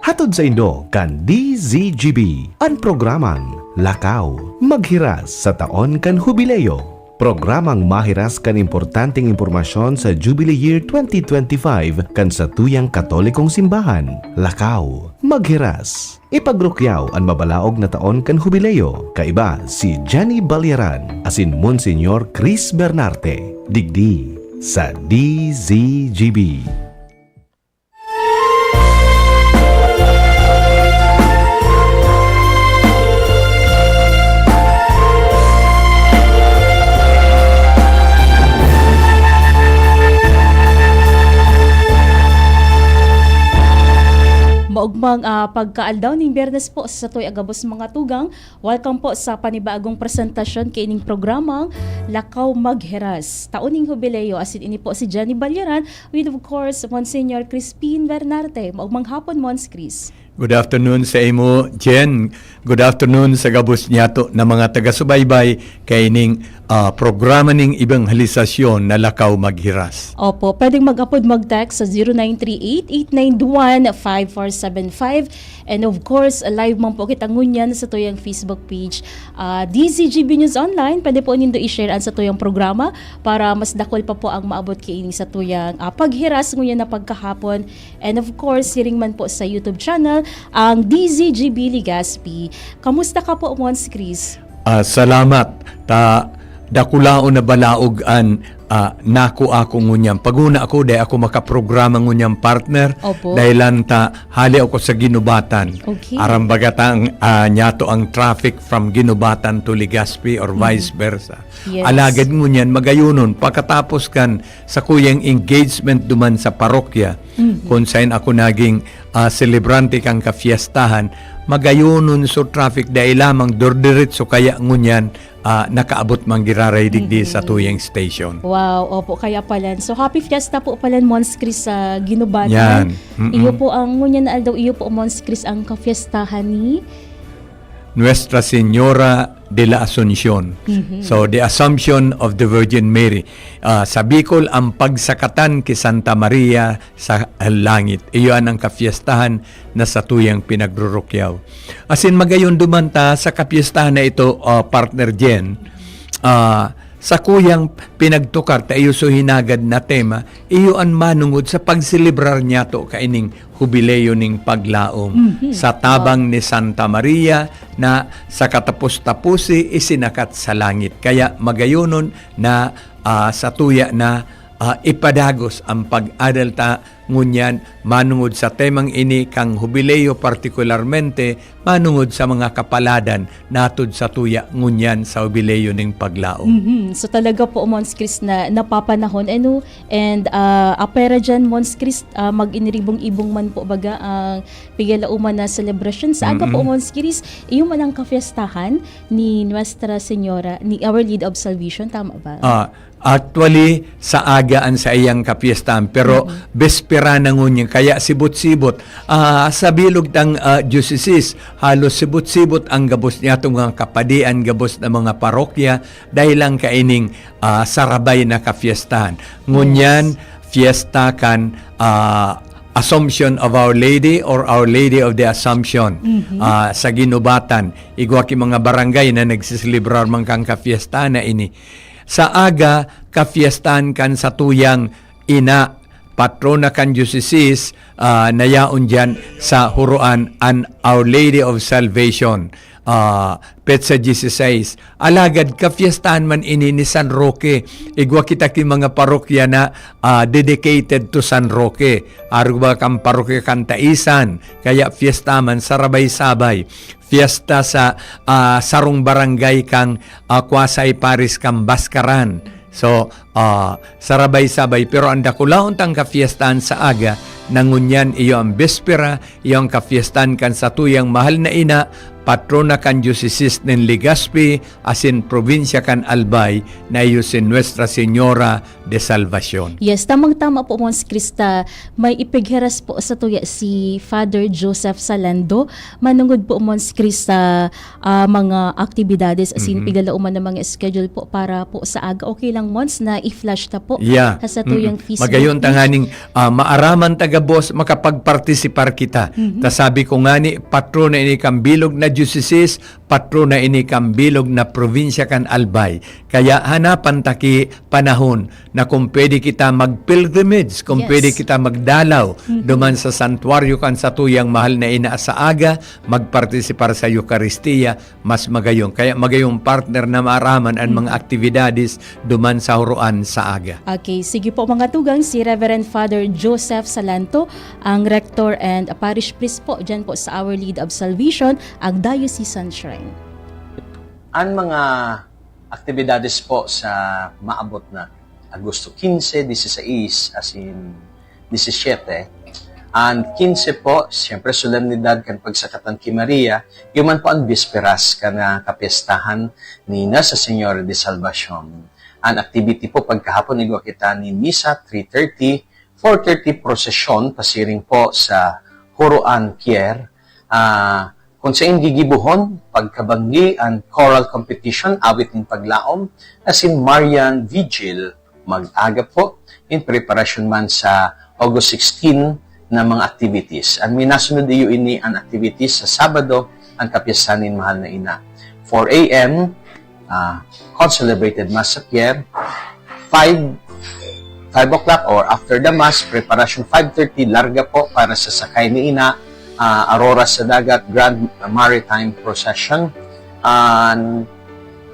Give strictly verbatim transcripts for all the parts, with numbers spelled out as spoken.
Hatod saindo kan D Z G B an programang Lakaw Maghiras sa Taon kan Hubileo. Programang mahiras kan importanteng impormasyon sa Jubilee Year twenty twenty-five kan satuyang Katolikong Simbahan. Lakaw Maghiras. Ipagrukyaw an mabalaog na taon kan Hubileo. Kaiba si Jenny Balyaran asin Monsignor Chris Bernarte. Digdi sa D Z G B. Maugmang, ah, pagkaaldaw ning Biyernes po sa satoy a gabos mga tugang. Welcome po sa panibagong presentasyon kaining programang Lakaw Maghiras. Taon ning Hubileo, asin ini po si Jenny Balyaran with, of course, Monsignor Crispin Bernarte. Maugmang hapon, Mons Chris. Good afternoon sa imo, Jen. Good afternoon sa gabos niyato na mga taga-subaybay kaining, ah, programa ning ebanghelisasyon na Lakaw Maghiras. Opo, pwedeng mag-apod, mag-text sa zero nine three eight, eight nine one, five four seven five. And of course, live man po kita ngunyan sa tuyang Facebook page, ah, D Z G B News Online. Pwede po nindo i-share an sa tuyang programa para mas dakul pa po ang maabot kaini sa tuyang, ah, paghiras ngunyan na pagkahapon. And of course, siring man po sa YouTube channel, ang D Z G B Legazpi. Kamusta ka po, Mons Chris? Ah, salamat. Ta dakulaon na balaog an, ah, nako ako ngunyan. Paguna ako, dai ako makaprograma ngunyan, partner. Opo. Dahil lang ta, hali ako sa Ginubatan. Okay. Aram baga ta ang, ah, niyato ang traffic from Ginubatan to Legazpi or Mhm. vice versa. Yes. Alagad ngunyan, magayonon, pagkatapos kan sakuyang engagement duman sa parokya, Mhm. kung saan ako naging, ah, selebrante kan kafiestahan, magayonon so traffic, dai lamang durdiretso kaya ngunyan, ah, nakaabot man giraray digdi sa Mm-mm. tuyang station. Wow, opo, kaya palan. So, happy fiesta po palan, Mons Chris, sa Ginubatan. Yan. Mm-mm. Iyo po ang, ngunyan na aldaw, iyo po, Mons Chris, ang kafiestahan ni Nuestra Señora de la Asuncion. Mhm. So, the Assumption of the Virgin Mary. Ah, sa Bicol, ang pagsakatan ki Santa Maria sa langit. Iyon ang kafiestahan na satuyang pinagrurukyaw. Asin magayon duman ta sa kapiestahan na ito, ah, partner Jen, ah, sakuyang pinagtukar ta iyo so hinagad na tema, iyo an manongod sa pagselebrar niyato kaining Hubileo ning Paglaom Mhm. sa tabang Wow. ni Santa Maria na sa katapos-taposi isinakat sa langit. Kaya magayonon na, ah, satuya na, ah, ipadagos ang pag-adal ta ngunyan manongod sa temang ini kan Hubileo, partikularmente manongod sa mga kapaladan naatod satuya ngunyan sa Hubileo ning Paglaom. Mhm. So, talaga po, Mons Chris, na napapanahon, ano, and, ah, apwera diyan, Mons Chris, ah, mag-iniribong-ibong man po baga ang pigalaoman na celebration. Sa aga po, Mm-mm. Mons Chris, iyo man ang kafiestahan ni Nuestra Señora, ni Our Lady of Salvation, tama ba? Ah, actually, sa aga an saiyang kapiestahan, pero Mm-mm. bespera na ngunyan, kaya sibot-sibot. Ah, sa bilog tang, ah, diocese, halos sibot-sibot ang gabos niyatong mga kapadian, gabos na mga parokya, dahil lang kaining, ah, sarabay na kapiestahan. Ngunyan, Yes. fiesta kan, ah, Assumption of Our Lady or Our Lady of the Assumption, Mhm. ah, sa Ginubatan. Igwa ki mga barangay na nagsiselebrar man kan kapiestahan na ini. Sa aga, kapiestahan kan satuyang ina, patrona kan diocese, ah, na yaon diyan sa Huroan, an Our Lady of Salvation, ah, petsa dieciséis. Alagad kapiestahan man ini ni San Roque. Igwa kita ki mga parokya na, ah, dedicated to San Roque. Arog ba kan parokya kan Taisan, kaya fiesta man sarabay-sabay. Fiesta sa, ah, sarong barangay kan, ah, quasi parish kan Bascaran. So, ah, sarabay-sabay. Pero ang dakulaon tang kafiestahan sa aga, na ngunyan iyo ang bespera, iyo ang kafiestahan kan satuyang mahal na ina, patrona kan diocese nin Legazpi asin probinsya kan Albay, na iyo si Nuestra Señora de Salvacion. Yes, tamang-tama po, Mons Chris, ta may ipighiras po sa tuya si Father Joseph Salando. Manungod po, Mons Chris, sa, ah, mga aktibidades, asin Mhm. pigalaoman ng mga schedule po para po sa aga. Okay lang, Mons, na i-flash ta po Yeah. sa tuyang Mm-mm. Facebook Magayon page. Tanganing, ah, maaraman taga boss, makapagpartisipar kita. Mhm. Ta sabi ko ngani, patrona ini kan bilog na diocese, patrona ini kan bilog na probinsya kan Albay. Kaya hanapan ta ki panahon na kung pwede kita mag-pilgrimage, kung Yes. pwede kita magdalaw Mhm. duman sa santuaryo kan satuyang mahal na ina sa aga, magpartisipar sa Eukaristia, mas magayon. Kaya magayong partner na maaraman ang mga Mhm. aktibidades duman sa huroan sa aga. Okay, sige po mga tugang, si Reverend Father Joseph Salanto, ang Rector and Parish Priest po dyan po sa Our Lady of Salvation, ang Diocesan Shrine. Ang mga aktibidades po sa maabot na Agosto quince, dieciséis, asin diecisiete. Ang quince po, siyempre, solemnidad kan pagsakatan ki Maria, iyo man po ang bisperas kan, ah, kapiestahan ni Nuestra Señora de Salvacion. Ang activity po, pagkahapon, igwa kita ni misa, three thirty, four thirty, prosesyon, pasiring po sa Huroan Kier, ah, kung sain gigibohon, pagkabanggi an choral competition, awit nin paglaom, asin Marian Vigil, mag-aga po, in preparasyon man sa August sixteen na mga activities. An minasunod iyo ini an activities sa Sabado, an kapyestan nin Mahal na Ina. Four a m, ah, concelebrated Mass sa Pier. Five, five o'clock or after the Mass, preparasyon five thirty, larga po para sa sakay ni Ina, ah, Aurora sa Dagat, Grand Maritime Procession. An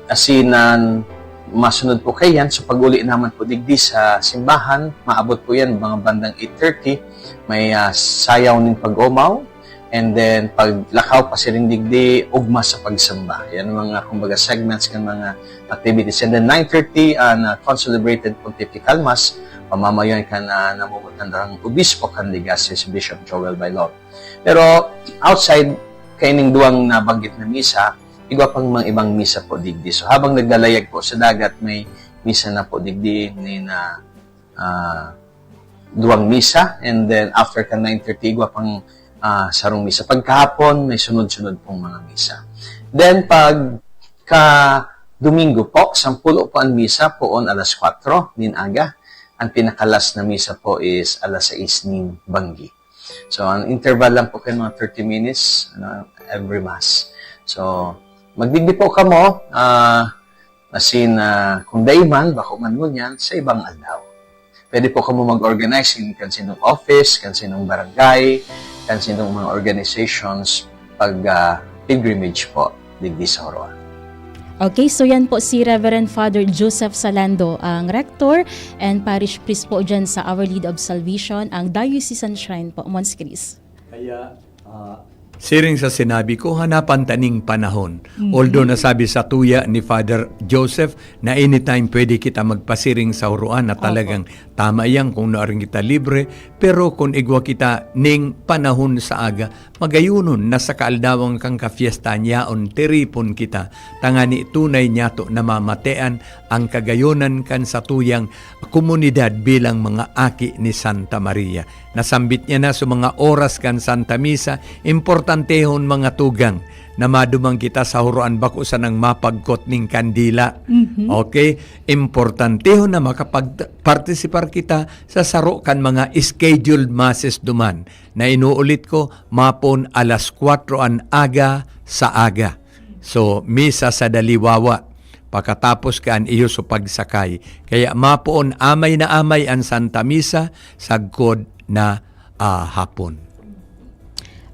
asinan, masunod po kaiyan, sa pag-uli naman po digdi sa simbahan, maabot po yan mga bandang eight thirty. May, ah, sayaw nin pag-omaw, and then paglakaw pasiring digdi, ugma sa pagsamba. Yan ang mga, kumbaga, segments kan mga activities. And then nine thirty, an, ah, concelebrated Pontifical Mass, pamamayon kan, ah, namomotan darang obispo kan Legazpi, si Bishop Joel Bailon. Pero outside kaining duwang nabanggit na misa, igwa pang mga ibang misa po digdi. So, habang naglalayag po sa dagat, may misa na po digdi ni na, ah, duwang misa, and then after kan nine thirty, igwa pang, ah, sarong misa. Pagkahapon, may sunod-sunod pong mga misa. Then, pagka Domingo po, sampulo po an misa, poon alas kwatro nin aga. Ang pinakalas na misa po is alas sais nin banggi. So, ang interval lang po kay mga thirty minutes, ano, every mass. So, magdigdi po kamo, ah, asin, ah, kung dai man, bako man ngunyan, sa ibang aldaw. Pwede po kamo mag-organize in kan sinong office, kan sinong barangay, kan sinong mga organizations pag, ah, pilgrimage po digdi sa Joroa. Okay, so yan po si Reverend Father Joseph Salando, ang Rector and Parish Priest po dyan sa Our Lady of Salvation, ang Diocesan Shrine po, Mons Chris. Kaya, ah, siring sa sinabi ko, hanapan ta ning panahon. Mhm. Although nasabi sa tuya ni Father Joseph na anytime pwede kita magpasiring sa Joroa na Opo. talagang tama yan kung naaring kita libre, pero kung igwa kita ning panahon sa aga, magayunon na sa kaaldawan kan kafiesta yaon tiripon kita, tangani tunay niyato namamatean ang kagayonan kan satuyang komunidad bilang mga aki ni Santa Maria. Nasambit niya na sa mga oras kan Santa Misa, importantehon, mga tugang, na maduman kita sa Joroan, bako sanang mapagkot ning kandila. Mhm. Okay? Importantehon na makapag-, partisipar kita sa saro kan mga scheduled masses duman. Na inuulit ko, mapon alas kwatro an aga sa aga. So, misa sa daliwawa. Pakatapos kan iyo sa pagsakay. Kaya mapoon amay na amay an Santa Misa, sagkod na, ah, hapon.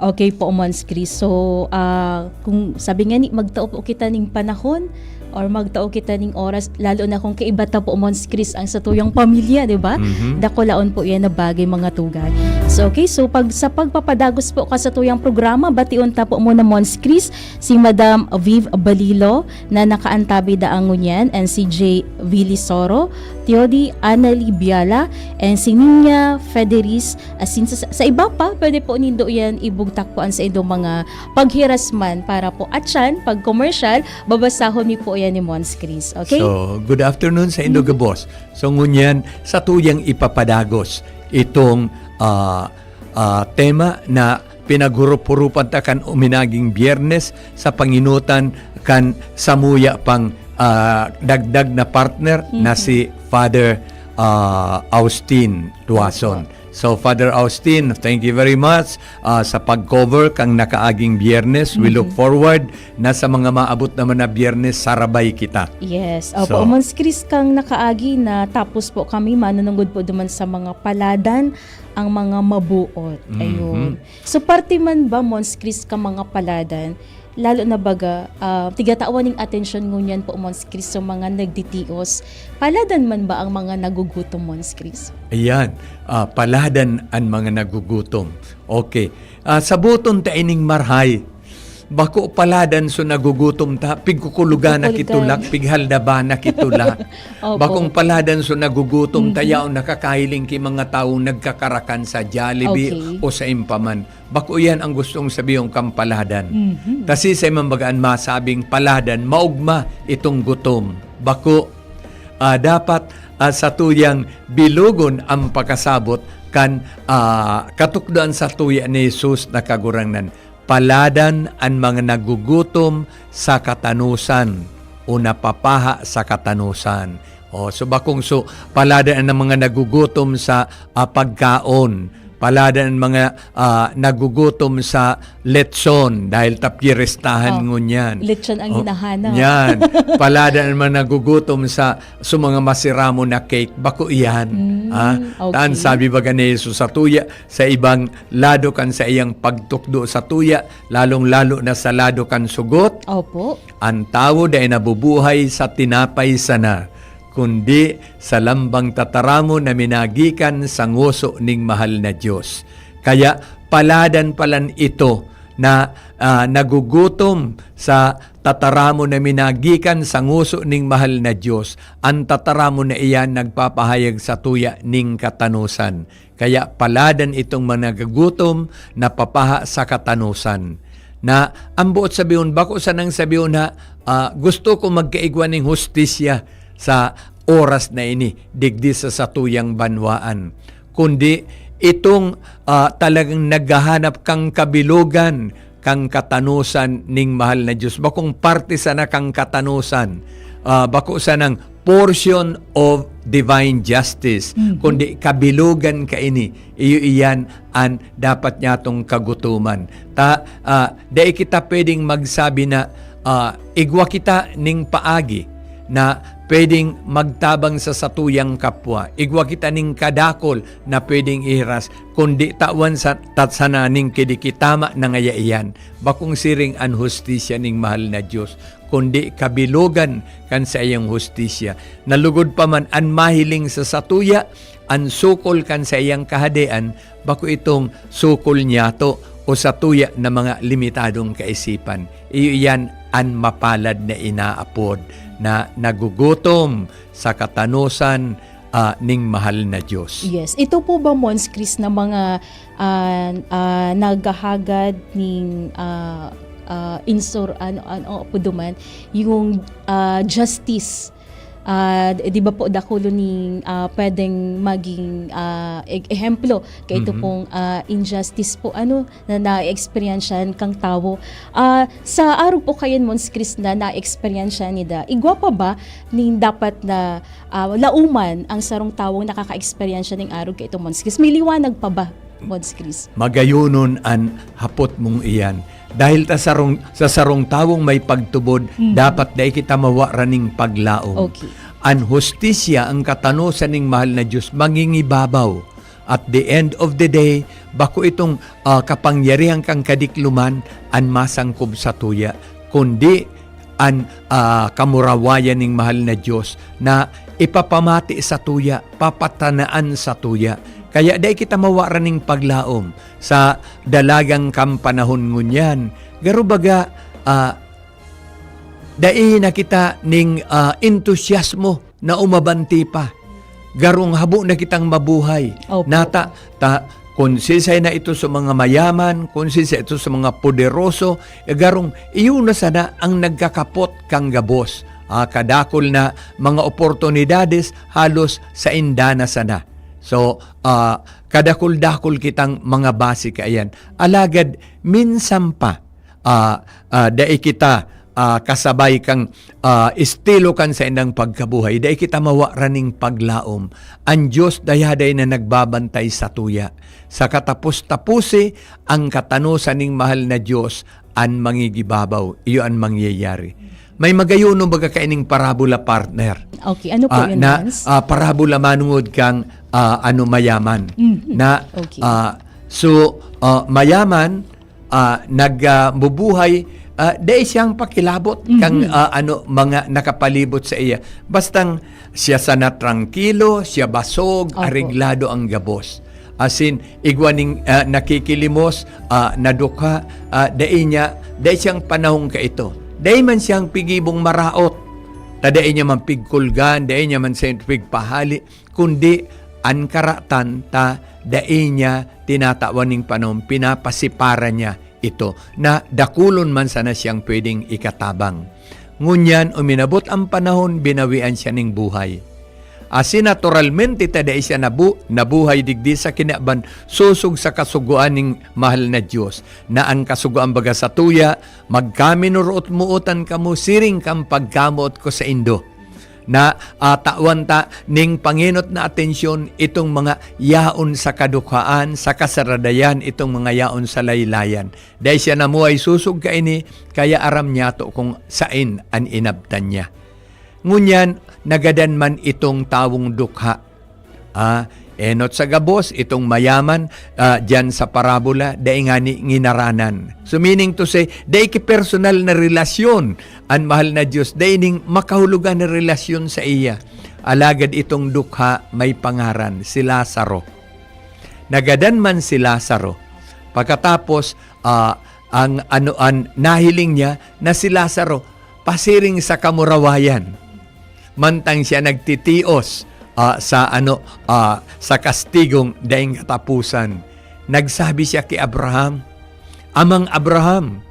Okay po, Mons Chris. So, ah, kung sabi nga ni, magtao po kita ning panahon or magtao kita ning oras, lalo na kung kaiba ta po, Mons Chris, ang satuyang pamilya, di ba? Mhm. Dakulaon po yan na bagay, mga tugang. So, okay. So, pag, sa pagpapadagos po ka satuyang programa, bation ta po muna, Mons Chris, si Madam Viv Balilo na nakaantabi daang ngunyan, and si J Vilisoro, Teodi, Annalie Biala, and si Niña Federis Asin. Sa, sa iba pa, pwede po nindo yan ibugtak po ang sa indong mga paghirasman para po atyan, pag commercial, babasahon mi po yan ni Mons Chris. Okay? So, good afternoon sa indo gabos. So, ngunyan, sa tuyang ipapadagos itong, ah, ah, tema na pinaghurup-hurupan ta kan uminaging Biyernes sa panginutan kan samuya pang, ah, dagdag na partner na Mhm. si Father, ah, Austin Duason. So, Father Austin, thank you very much, ah, sa pag-cover kang nakaaging Biyernes. We look Mhm. forward na sa mga maabot naman na Biyernes, sarabay kita. Yes. Opo, So, Mons Chris, kang nakaagi na tapos po kami, manunungod po duman sa mga paladan, ang mga mabuot. Mhm. Ayun. So, parte man ba, Mons Chris, ka mga paladan, lalo na baga, ah, tigatawan ning atensyon ngunyan po, Mons Chris, sa mga nagtitios? Paladan man ba ang mga nagugutom, Mons Chris? Ayan, ah, paladan an mga nagugutom. Okay. Ah, saboton ta ining marhay. Bako paladan so nagugutom ta, pigkukulugan na Pigkukulugan. kitulak, pighaldaban na kitulak. Opo. Bakong paladan so nagugutom ta, Mhm. yaon nakakahiling ki mga tawong nagkakarakan sa Jollibee Okay. o sa impaman. Bako iyan ang gustong sabihon kang paladan. Mhm. Kasi sa imang bagaan masabing paladan, maugma itong gutom. Bako, ah, dapat, ah, sa tuyang bilugon ang pakasabot kan, ah, katukdoan sa tuya ni Jesus na Kagurangnan. Paladan an mga nagugutom sa katanosan o napapaha sa katanosan. O, so bakong so, paladan an mga nagugutom sa, ah, pagkaon. Paladan an mga, ah, nagugutom sa lechon dahil tapyeristahan Oh, ngunyan. lechon ang Oh, hinahanap. yan. Paladan an mga nagugutom sa, sa mga masiramon na cake. Bako iyan. Mm, Ah, taan okay. sabi baga ni Jesus sa tuya, sa ibang lado kan saiyang pagtukdo sa tuya, lalong-lalo na sa lado kan sugot. Opo. An tawo dai nabubuhay sa tinapay sana, kundi sa lambang tataramon na minagikan sa ngoso ning mahal na Dios. Kaya paladan palan ito na, ah, nagugutom sa tataramon na minagikan sa ngoso ning mahal na Dios. An tataramon na iyan nagpapahayag sa tuya ning katanosan. Kaya paladan itong mga nagugutom na papaha sa katanosan. Na ang buot sabihon, bako sanang sabihon na, ah, gusto ko magkaigwa ning hustisya sa oras na ini, digdi sa satuyang banwaan. Kundi itong, ah, talagang naghahanap kang kabilogan, kang katanosan ning mahal na Dios. Bakong parte sana kang katanosan, ah, bako sanang portion of divine justice, Mhm. kundi kabilogan kaini. Iyo iyan an dapat niyatong kagutoman. Ta, ah, dai kita pwedeng magsabi na, ah, igwa kita ning paagi na pwedeng magtabang sa satuyang kapwa. Igwa kita ning kadakol na pwedeng ihiras, kundi tawan sa tatsana ning kidikitama na ngaya iyan. Bakong siring an hustisya ning mahal na Dios, kundi kabilogan kan saiyang hustisya. Nalugod pa man an mahiling sa satuya, an sukol kan saiyang kahadean, bako itong sukol niyato o satuya na mga limitadong kaisipan. Iyo iyan an mapalad na inaapod na nagugutom sa katanosan, ah, ning mahal na Dios. Yes. Ito po ba, Mons Chris, na mga, ah, ah, naghahagad ning, ah, ah, insur-, ano, ano po duman, yung, ah, justice? Ah, di, di ba po dakulo ning, ah, pwedeng maging, ah, e-, ehemplo kay ito Mhm. pong, ah, injustice po, ano, na naeksperyensyahan kang tawo. Ah, sa arog po kayan, Mons Chris, na naeksperyensyahan nida, igwa pa ba ning dapat na, ah, lauman ang sarong tawong nakakaeksperyensya ning arog kaito, Mons Chris? May liwanag pa ba, Mons Chris? Magayonon an hapot mong iyan. Dahil ta sarong, sa sarong tawong may pagtubod, Mhm. dapat dai kita mawaran ning paglaom. Okay. An hustisya, ang katanosan ning mahal na Dios, mangingibabaw. At the end of the day, bako itong, ah, kapangyarihan kan kadikloman an masangkob satuya, kundi an, ah, kamurawayan ning mahal na Dios na ipapamati satuya, papatanaan satuya. Kaya dai kita mawaran ning paglaom sa dalagan kan panahon ngunyan. Garo baga, ah, dai na kita ning, ah, entusiasmo na umabanti pa. garong habo na kitang mabuhay. Opo. Nata, ta, kung sisay na ito sa mga mayaman, kung sisay ito sa mga poderoso, eh, garong iyo na sana ang nagkakapot kan gabos. Ah, kadakul na mga oportunidades, halos sainda na sana. So, ah, kadakul-dakul kitang mga base kaiyan. Alagad, minsan pa, ah, ah, dai kita, ah, kasabay kan, ah, estilo kan saindang pagkabuhay, dai kita mawa raning paglaom. An Dios dayaday na nagbabantay satuya. Sa katapos-taposi, ang katanosan ning mahal na Dios an mangigibabaw, iyo an mangyayari. May magayonon baga kaining parabola, partner. Okay, ano po Ah, yun, na, Lance? ah, parabola manungod kang, ah, ano, mayaman. Mhm. Na, Okay. ah, so, ah, mayaman, ah, nag, ah, bubuhay, ah, dai siyang pakilabot kang, Mhm. ah, ano, mga nakapalibot sa iya. Bastang siya sana trangkilo, siya basog, Opo. areglado ang gabos. Asin, igwa ning, ah, nakikilimos, ah, nadukha, ah, dai niya, dai siyang panahon kaito. Dai man siyang pigibong maraot. Ta dai niya man pigkulgan, dai niya man sa pigpahali, kundi an karatan ta dai niya tinatawan ning panahon, pinapasipara niya ito, na dakulon man sana siyang pwedeng ikatabang. Ngunyan, uminabot an panahon, binawian siya ning buhay. Asin naturalmente ta dai siya nabu-, nabuhay digdi sa kinaban, sosog sa kasugoan ning mahal na Dios, na an kasugoan baga satuya, "Magkaminuroot-mootan kamo siring kan pagkamoot ko saindo." Na, ah, tawan ta ning pangenot na atensyon itong mga yaon sa kadukhaan, sa kasaradayan, itong mga yaon sa laylayan. Dai siya namuhay sosog kaini, kaya aram niyato kung saen an inabtan niya. Ngunyan, nagadan man itong tawong dukha. Ah, enot sa gabos, itong mayaman, ah, diyan sa parabola, dai ngani nginaranan. So, meaning to say, dai ki personal na relasyon an mahal na Dios, dai ning makahulogan na relasyon sa iya. Alagad itong dukha may pangaran, si Lazaro. Nagadan man si Lazaro. Pagkatapos, ah, ang ano, an nahiling niya na si Lazaro pasiring sa kamurawayan. Mantang siya nagtitios, ah, sa ano, ah, sa kastigong daing katapusan, nagsabi siya ki Abraham, "Amang Abraham,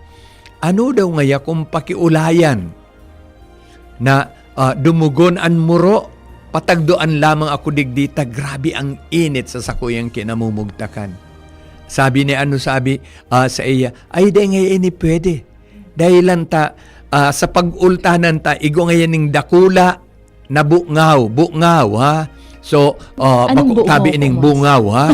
ano daw ngaya kung pakiulayan na, ah, dumugon an muro, patagdoan lamang ako digdi ta grabe ang init sa sakuyang kinamumugtakan." Sabi ni ano, sabi, ah, sa iya, "Ay, dai ngaya ini pwede. Dahilan ta, ah, sa pag-ultanan ta, igwa ngaya ning dakula na bungaw, bungaw, ha?" So, ah, Anong bako-, tabi bungaw, ining boss? Bungaw, ha?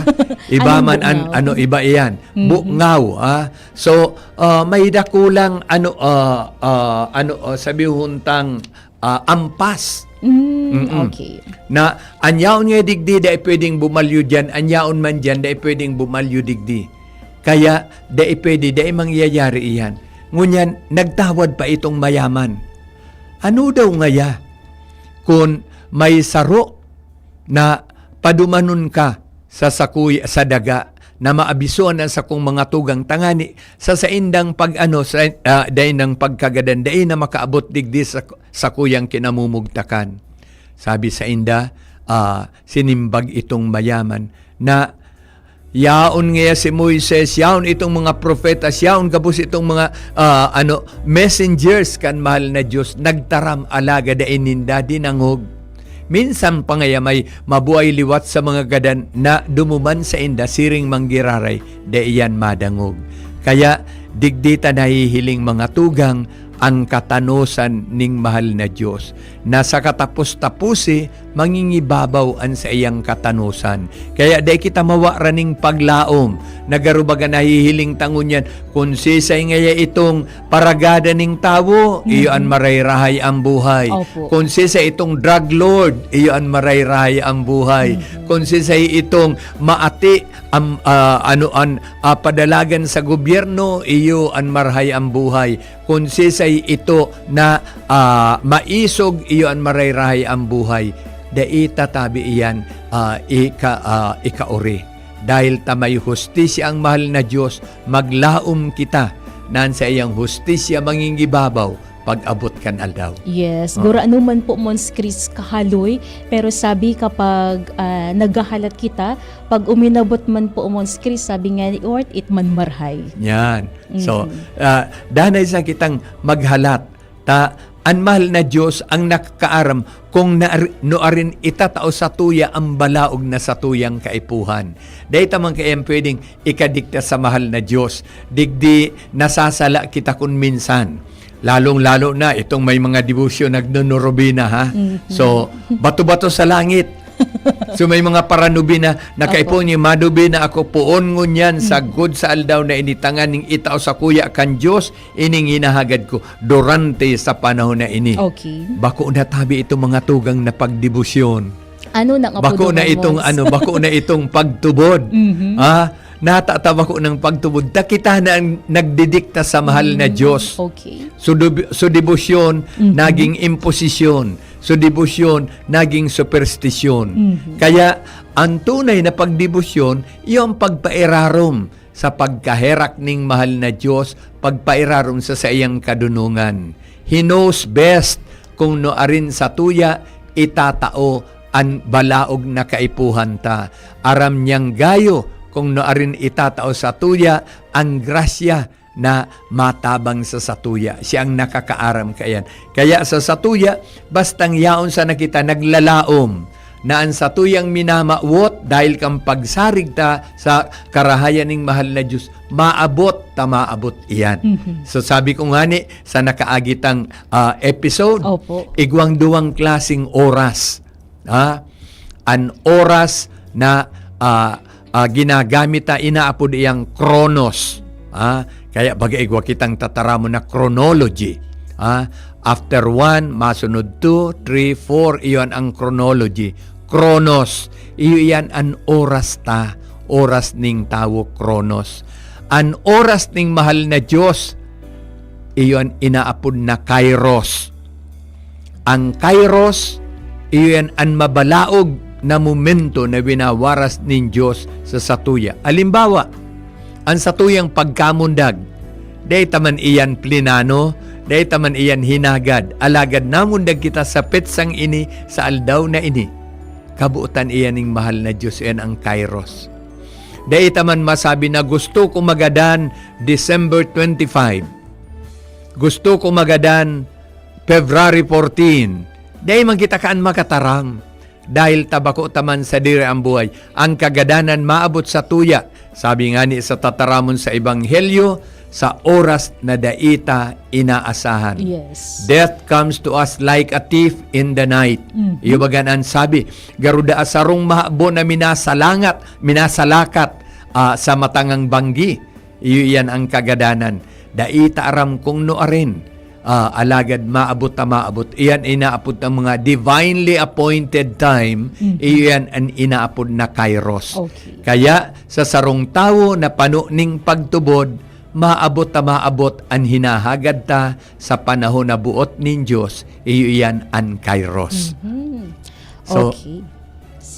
Iba Anong man an, bungaw? ano, iba iyan. Mhm. Bungaw, ha? So, ah, may dakulang, ano, ah, ah, ano, ah, sabihon tang, ah, ampas. Mm, Mm-mm. okay. Na, an yaon nga digdi, dai pwedeng bumalyo diyan, an yaon man diyan, dai pwedeng bumalyo digdi. Kaya, dai pwede, dai mangyayari iyan. Ngunyan, nagtawad pa itong mayaman. Ano daw ngaya kun may saro na padumanon ka sa sakuy-, sa daga na maabisoan ang sakong mga tugang tangani sa saindang pag-ano, sa, ah, dai nang pagkagadan, dai na makaabot digdi sa sakuyang kinamumugtakan. Sabi sainda, ah, sinimbag itong mayaman na, "Yaon ngaya si Moises, yaon itong mga propeta, yaon gabos itong mga, ah, ano, messengers kan mahal na Dios, nagtaram, alagad dai ninda dinangog." Minsan pa ngaya may mabuhay liwat sa mga gadan na dumuman sainda siring manggiraray, dai iyan madangog. Kaya, digdi ta nahihiling mga tugang, ang katanosan ning mahal na Dios, na sa katapos-taposi, mangingibabaw an saiyang katanosan. Kaya dai kita mawa raning paglaom, na garo baga nahihiling ta ngunyan, kun sisay ngaya itong paragada ning tawo, iyo an Mhm. marayrahay ang buhay. Opo. Kun sisay itong drug lord, iyo an marayrahay ang buhay. Mhm. Kun sisay itong maati, am-, ah, ano, an, ah, padalagan sa gobyerno, iyo an marahay ang buhay. Kun sisay ito na, ah, maisog, iyo an marayrahay ang buhay. Dai ta tabi iyan, ah, ika-, ah, ikaori. Dahil ta may hustisya ang mahal na Dios, maglaom kita na an saiyang hustisya mangingibabaw pag-abot kan aldaw. Yes, Oo. Gurano man po, Mons Chris, kahaloy, pero sabi kapag ah, naghahalat kita, pag uminabot man po, Mons Chris, sabi nga ni Ort, it man marhay. Yan. So, ah, danay sa kitang maghalat. Ta, an mahal na Diyos ang nakakaaram kung na, nuarin itatao sa tuya ang balaog na sa tuyang kaipuhan. Dahil tamang kaya pwedeng ikadikta sa mahal na Diyos. Digdi nasasala kita kun minsan. Lalong-lalo na itong may mga debosyon nagnonorobina, ha? So, bato-bato sa langit. So, may mga paranubina, nakaipon niya, madubina ako, poon ngunyan, sagkod sa aldaw na initangan ning itao sa kuya kan Diyos, ining hinahagad ko, durante sa panahon na ini. Okay. Bako na tabi itong mga tugang na pagdebosyon. Ano nang Bako na apodoman, itong Mons? Ano, bako na itong pagtubod. Mhm. Ah, natataba ko ng pagtubod. Ta kita na ang nagdidikta sa mahal na Diyos. Okay. So, dub- so debosyon, naging imposisyon. So, debosyon, naging superstisyon. Kaya, ang tunay na pagdebosyon, iyo ang pagpairarom sa pagkaherak ning mahal na Diyos, pagpairarom sa saiyang kadunungan. He knows best kung nuarin sa tuya itatao an balaog na kaipuhan ta. Aram niyang gayo kung nuarin itatao sa tuya an grasya na matabang sa satuya. Siya ang nakakaaram kaiyan. Kaya sa satuya, bastang yaon sana kita naglalaom na an satuyang minamawot dahil kan pagsarig ta sa karahayan ning mahal na Diyos, maabot ta maabot iyan. So sabi ko ngani sa nakaagitang ah, episode, Opo. Igwang duwang klaseng oras. Ha? An oras na ah, ah, ginagamit ta, inaapod iyang chronos. Ha? Kaya baga igwa kitang tataramon na chronology. Ha? After one, masunod two, three, four, iyon ang chronology. Chronos, iyo iyan an oras ta, oras ning tawo, chronos. An oras ning mahal na Diyos, iyo an inaapod na kairos. Ang kairos, iyo yan an mabalaog na momento na winawaras nin Diyos sa satuya. Alimbawa, an satuyang pagkamundag, dai ta man iyan plinano, dai ta man iyan hinagad, alagad namundag kita sa petsang ini, sa aldaw na ini. Kabuotan iyan ning mahal na Diyos, iyan ang kairos. Dai ta man masabi na gusto ko magadan December twenty-five. Gusto ko magadan February fourteen. Dai man kita kaan makataram. Dahil ta bako ta man sadiri ang buhay. Ang kagadanan maabot sa tuya. Sabi ngani sa tataramon sa Ebanghelyo, sa oras na dai ta inaasahan. Yes. Death comes to us like a thief in the night. Iyo bagan an sabi, garo daa sarong mahabo na minasalangat, minasalakat ah, sa matangang banggi. Iyo iyan ang kagadanan. Dai ta aram kung nuarin. Ah, alagad maabot ta maabot. Iyan inaapod ang mga divinely appointed time. Iyo iyan an inaapod na kairos. Okay. Kaya sa sarong tawo na pano ning pagtubod, maabot ta maabot an hinahagad ta sa panahon na buot nin Diyos. Iyo iyan an kairos. So, Okay.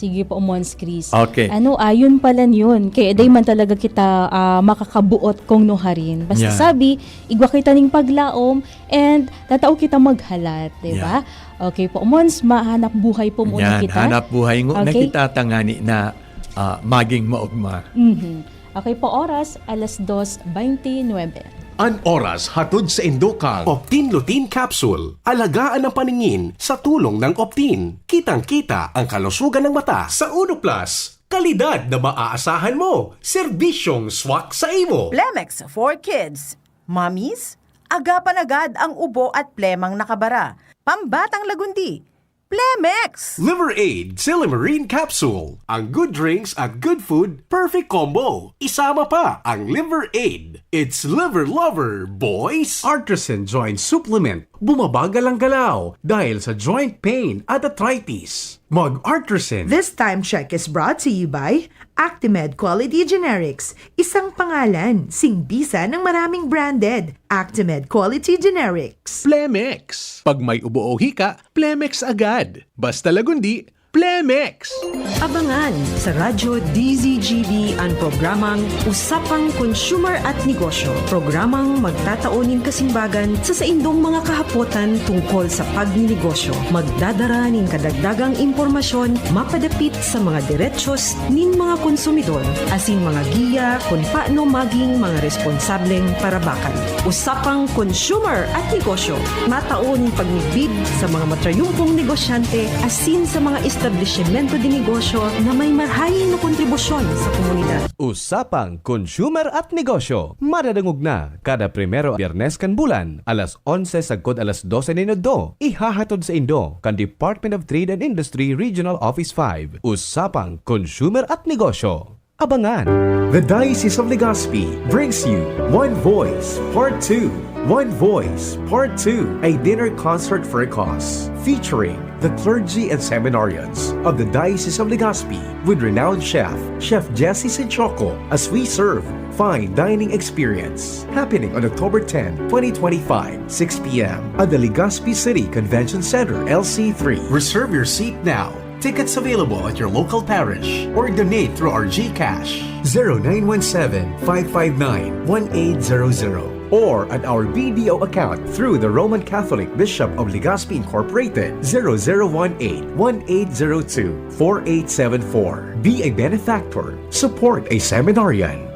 Sige po, Mons Chris. Okay. Ano, ayon pala yun. Kaya day man talaga kita ah, makakabuot kung nuharin. Basta Yan. Sabi, igwa kita ning paglaom and tatao kita maghalat, di ba? Okay po, Mons, mahanap buhay po muna Yan, kita. Hanap buhay ngo na Okay. kita tangani na ah, maging maugma. Mhm. Okay po, oras, alas dos twenty-nine. An oras hatod sa indokang Optin Lutein Capsule. Alagaan ang paningin sa tulong ng Optin. Kitang-kita ang kalusugan ng mata. Sa Uno Plus, kalidad na maaasahan mo. Serbisyong swak sa imo. Plemex for Kids. Mommies, agapan agad ang ubo at plemang nakabara. Pambatang lagundi. Plemex! Liver Aid Silymarin Capsule. Ang good drinks at good food, perfect combo. Isama pa ang Liver Aid. It's Liver Lover, boys! Artisan Joint Supplement. Bumabagal ang galaw dahil sa joint pain at arthritis. Mag-Artisan. This time check is brought to you by Actimed Quality Generics. Isang pangalan, singbisa ng maraming branded. Actimed Quality Generics. Plemex. Pag may ubo o hika, Plemex agad. Basta lagundi, Plemex! Abangan sa Radyo D Z G B an programang Usapang Consumer at Negosyo, programang magtatao nin kasimbagan sa saindong mga kahapotan tungkol sa pagninegosyo. Magdadara nin kadagdagang impormasyon mapadapit sa mga derechos nin mga konsumidor, asin mga giya kun paano maging mga responsableng parabakan. Usapang Consumer at Negosyo, matao nin pagmidbid sa mga matrayumpong negosyante asin sa mga establisimento de negosyo na may marahay na kontribusyon sa komunidad. Usapang Consumer at Negosyo, madadangog na kada primero Biyernes kan bulan, alas onse sagkod alas dose nin udto. Ihahatod saindo kan Department of Trade and Industry Regional Office five. Usapang Consumer at Negosyo. Abangan! The Diocese of Legazpi brings you One Voice Part two. One Voice Part two, a dinner concert for a cause, featuring the clergy and seminarians of the Diocese of Legazpi with renowned chef, Chef Jesse Sinchoco, as we serve fine dining experience. Happening on October ten, twenty twenty-five, six p m at the Legazpi City Convention Center, L C three. Reserve your seat now. Tickets available at your local parish or donate through our GCash, zero nine one seven, five five nine, one eight zero zero, or at our B D O account through the Roman Catholic Bishop of Legazpi Incorporated, zero zero one eight, one eight zero two, four eight seven four. Be a benefactor. Support a seminarian.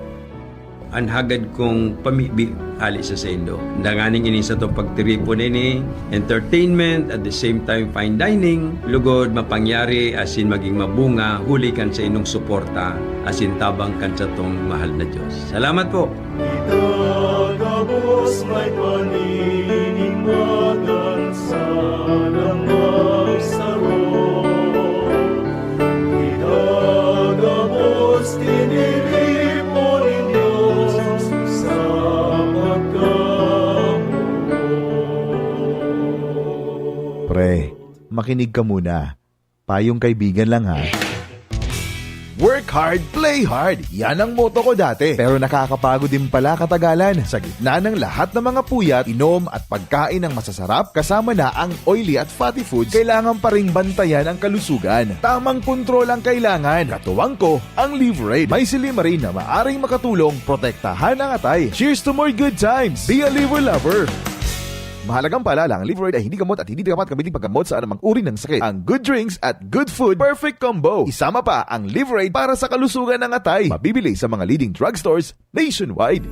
An hagad kong pamibi hali sa saindo. Danganing ini sa to pagtiripon ini, entertainment, at the same time fine dining, lugod mapangyari asin magin mabunga huli kan saindong suporta asin tabang kan satong mahal na Dios. Salamat po! Itagabos may paninimatan sa lamang saro. Itagabos tiniripo nin Dios sa pagkamuot. Pre, makinig ka muna. Payong kaibigan lang, ha. Work hard, play hard. Yan ang motto ko dati. Pero nakakapagod din pala katagalan. Sa gitna ng lahat ng mga puyat, inom at pagkain ng masasarap, kasama na ang oily at fatty foods, kailangan pa ring bantayan ang kalusugan. Tamang kontrol ang kailangan. Katuwang ko, ang Liverade. May silymarin na maaring makatulong protektahan ang atay. Cheers to more good times! Be a Liver Lover! Mahalagang paalala, ang Liverade ay hindi gamot at hindi dapat gamitin paggamot sa anumang uri ng sakit. Ang good drinks at good food, perfect combo. Isama pa ang Liverade para sa kalusugan ng atay. Mabibili sa mga leading drugstores nationwide.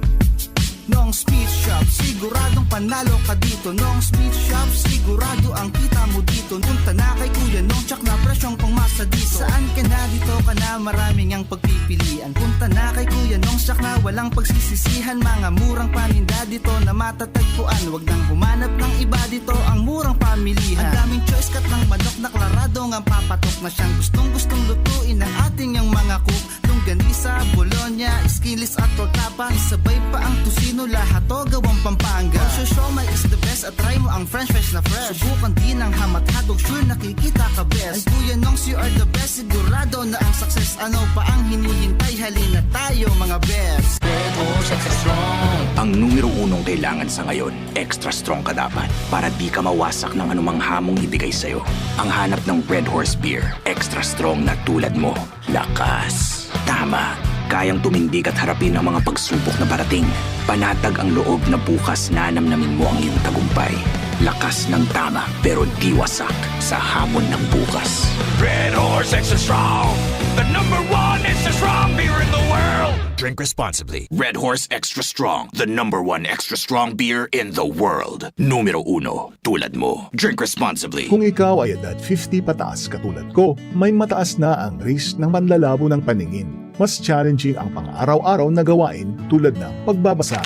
Nong Speed Shop, siguradong panalo ka dito. Nong Speed Shop, sigurado ang kita mo dito. Punta na kay Kuya Nong, tsak na presyong pangmasa dito. Saan ka na, dito ka na, maraming ang pagpipilian. Punta na kay Kuya Nong, tsak na walang pagsisisihan. Mga murang paninda dito na matatagpuan. Wag nang humanap ng iba, dito ang murang pamilihan. Ang daming choice, cut ng manok na klarado ngang papatok na siyang gustong-gustong lutuin ng ating yang mga cook. Longganisa, bologna, skinless at tortapa. Isabay pa ang tocino, lahat to gawang Pampanga. Kung siomai is the best, at try mo ang french fries na fresh. Subukan din ang ham at hotdog, sure nakikita ka best. Ang Kuya Nongs, you are the best, sigurado na ang success. Ano pa ang hinihintay? Halina tayo, mga best. Red Horse Extra Strong. Ang numero unong kailangan sa ngayon, extra strong ka dapat para di ka mawasak ng anumang hamong ibigay sa'yo. Ang hanap ng Red Horse Beer, extra strong na tulad mo. Lakas. Tama. Kayang tumindig at harapin ang mga pagsubok na parating. Panatag ang loob na bukas nanamnamin mo ang iyong tagumpay. Lakas ng tama, pero di wasak sa hamon ng bukas. Red Horse Extra Strong, the number one extra strong beer in the world. Drink responsibly. Red Horse Extra Strong, the number one extra strong beer in the world. Numero uno, tulad mo. Drink responsibly. Kung ikaw ay edad fifty pataas katulad ko, may mataas na ang risk ng panlalabo ng paningin. Mas challenging ang pang-araw-araw na gawain tulad ng pagbabasa,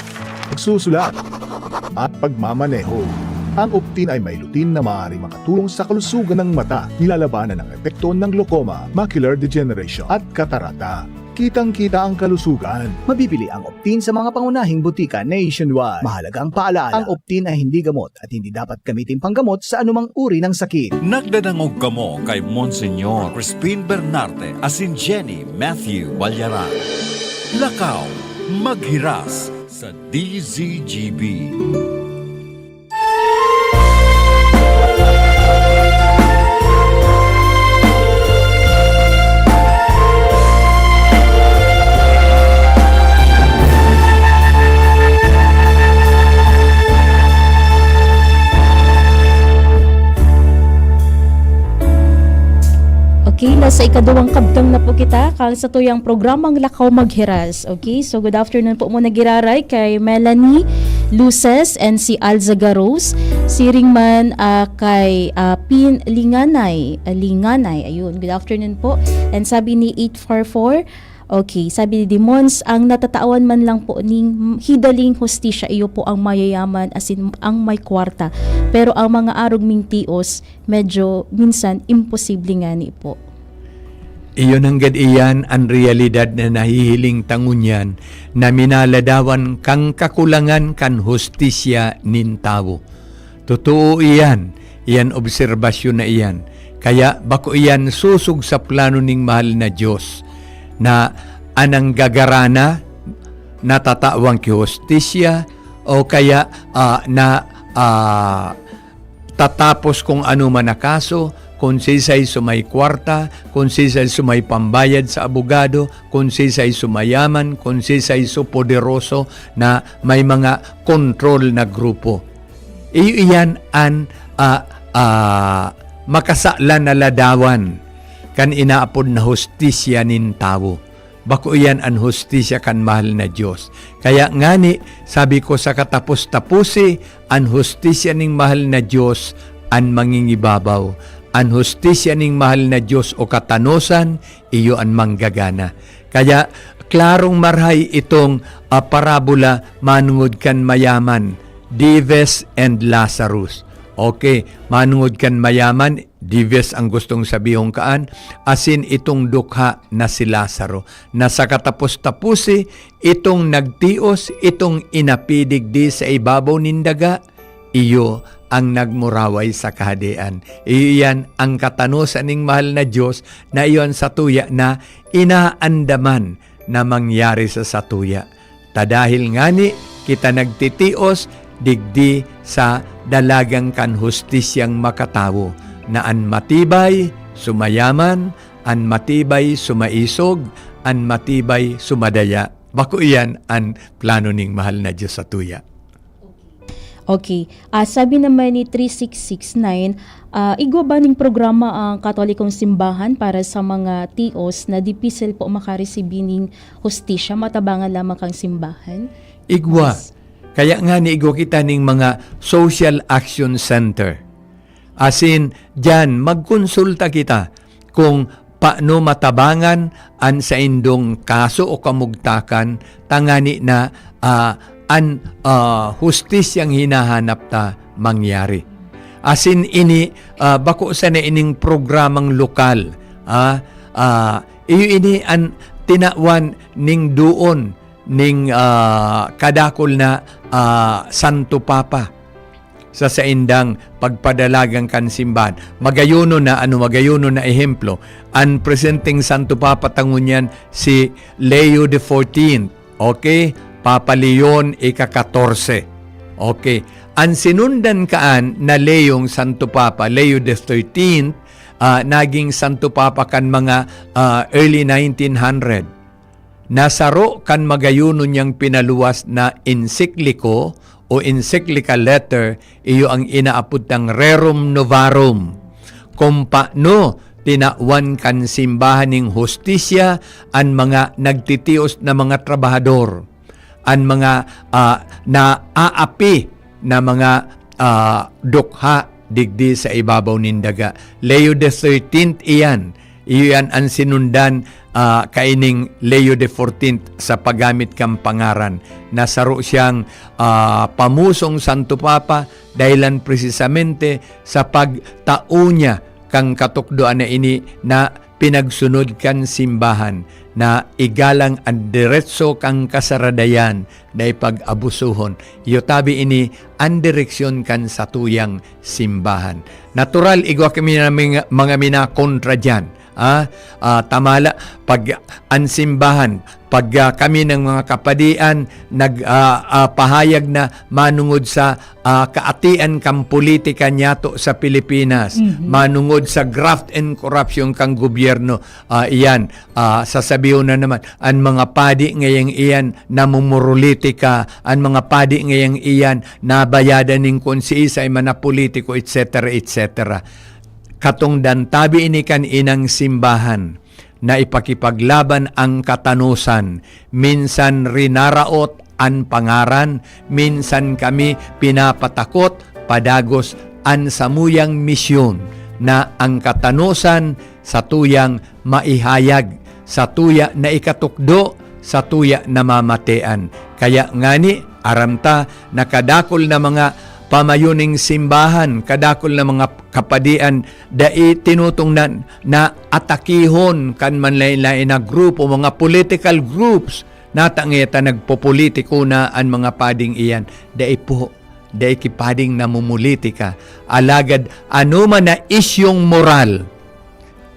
pagsusulat, at pagmamaneho. Ang Optin ay may lutein na maaaring makatulong sa kalusugan ng mata, nilalabanan ang epekto ng glaucoma, macular degeneration, at katarata. Kitang-kita ang kalusugan. Mabibili ang Optin sa mga pangunahing butika nationwide. Mahalagang paalala, ang Optin ay hindi gamot at hindi dapat gamitin panggamot sa anumang uri ng sakit. Nagdadangog kamo kay Monsignor Crispin Bernarte asin Jenny Matthew Balyaran. Lakaw, maghiras sa D Z G B. Sa ikaduwang kabtang na po kita, kang sa tuyang programang Lakaw Maghiras. Okay, so good afternoon po muna giraray kay Melanie Luces and si Alza Garros. Siring man ah, kay ah, Pin Linganay. Ah, Linganay, ayun, good afternoon po. And sabi ni eight four four, okay, sabi ni Demons, ang natatawan man lang po ning hidaling hostisya, iyo po ang mayayaman, as in, ang may kwarta. Pero ang mga arog ming tios, medyo minsan imposible ngani po. Iyo nanggad iyan an realidad na nahihiling ta ngunyan na minaladawan kan kakulangan kan hustisya nin tawo. Totoo iyan, iyan obserbasyon na iyan. Kaya bako iyan susog sa plano ning mahal na Dios na an nanggagarana natatawan ki hustisya o kaya ah, na ah, tatapos kung ano man na kaso, kung sisay so may kwarta, kung sisay so may pambayad sa abogado, kung sisay so mayaman, kung sisay so poderoso na may mga kontrol na grupo. Iyo iyan an ah, ah, makasalan na ladawan kan inaapod na hustisya nin tawo. Bako iyan an hustisya kan mahal na Dios. Kaya ngani, sabi ko sa katapos-taposi, an hustisya ning mahal na Dios an mangingibabaw. An hustisya ning mahal na Dios o katanosan, iyo an manggagana. Kaya klarong marhay itong ah, parabola manungod kan mayaman, Dives and Lazarus. Okay, manungod kan mayaman, Dives ang gustong sabihon kaan, asin itong dukha na si Lazaro, na sa katapos-taposi, itong nagtios, itong inapi digdi sa ibabaw nin daga, iyo ang nagmuraway sa Kahadean. Iyo iyan ang katanosan ning mahal na Dios na iyo an satuya na inaandaman na mangyari sa satuya. Ta dahil ngani kita nagtitios digdi sa dalagan kan hustisyang makatawo, na an matibay sumayaman, an matibay sumaisog, an matibay sumadaya. Bako iyan an plano ning mahal na Dios satuya. Okay. Ah, sabi naman ni three six six nine, ah, igwa ba ning programa ang Katolikong Simbahan para sa mga tios na dipisil po makaresibi ning hustisya, matabangan lamang kang simbahan? Igwa. Yes. Kaya nga ni igwa kita ning mga social action center. Asin, diyan, magkonsulta kita kung paano matabangan an saindong kaso o kamugtakan, tangani na, ah, an, ah, hustisyang hinahanap ta mangyari. Asin ini, ah, bako sana ining programang lokal, ah, ah, iyo ini an tinawan ning doon ning, ah, kadakul na, ah, Santo Papa sa saindang pagpadalagan kan simbahan. Magayuno na, ano, magayuno na ehemplo, an presenteng Santo Papa ta ngunyan si Leo the fourteenth, okay? Papa Leon ika-katorse. Okay. An sinundan kaan na Leong Santo Papa, Leo the thirteenth, ah, naging Santo Papa kan mga, ah, early nineteen hundred. Na saro kan magayuno niyang pinaluwas na ensikliko o encyclical letter, iyo ang inaapod tang Rerum Novarum, kung paano tinawan kan simbahan ning hustisya an mga nagtitios na mga trabahador, an mga, ah, naaapi na mga, ah, dukha digdi sa ibabaw nin daga. Leo the thirteenth iyan. Iyo iyan an sinundan, ah, kaining Leo the fourteenth sa paggamit kan pangaran na saro siyang, ah, pamusong Santo Papa, dahilan presisamente sa pagtao niya kan katukdoan na ini na pinagsunod kan simbahan, na igalang an deretso kan kasaradayan na ipag-abusohon. Iyo tabi ini an direksyon kan satuyang simbahan. Natural, igwa kami na mga, mga minakontra diyan. Ah, ah, tamala, pag an simbahan, pag ah, kami ng mga kapadian, nag, ah, ah, pahayag na manungod sa ah, kaatian kan politika niyato sa Pilipinas, Mhm. manungod sa graft and corruption kan gobyerno. Ah, iyan, ah, sasabihon na naman, an mga padi ngayang iyan namumurolitika, an mga padi ngayang iyan nabayadan nin kun siisay man na politiko, et cetera, et cetera. Katongdan tabi ini kan inang simbahan na ipakipaglaban ang katanosan, minsan rinaraot an pangaran, minsan kami pinapatakot padagos an samuyang misyon na ang katanosan satuyang maihayag, satuya na ikatukdo, satuya na mamatean. Kaya ngani, aram ta na kadakul na mga pamayo ning simbahan, kadakul na mga kapadian, dai tinutungnan na atakihon kan manlaen-laen na grupo, mga political groups. Natangeta nagpopolitiko na an mga pading iyan. Dai po, dai ki pading namumulitika. Alagad ano man na isyong moral,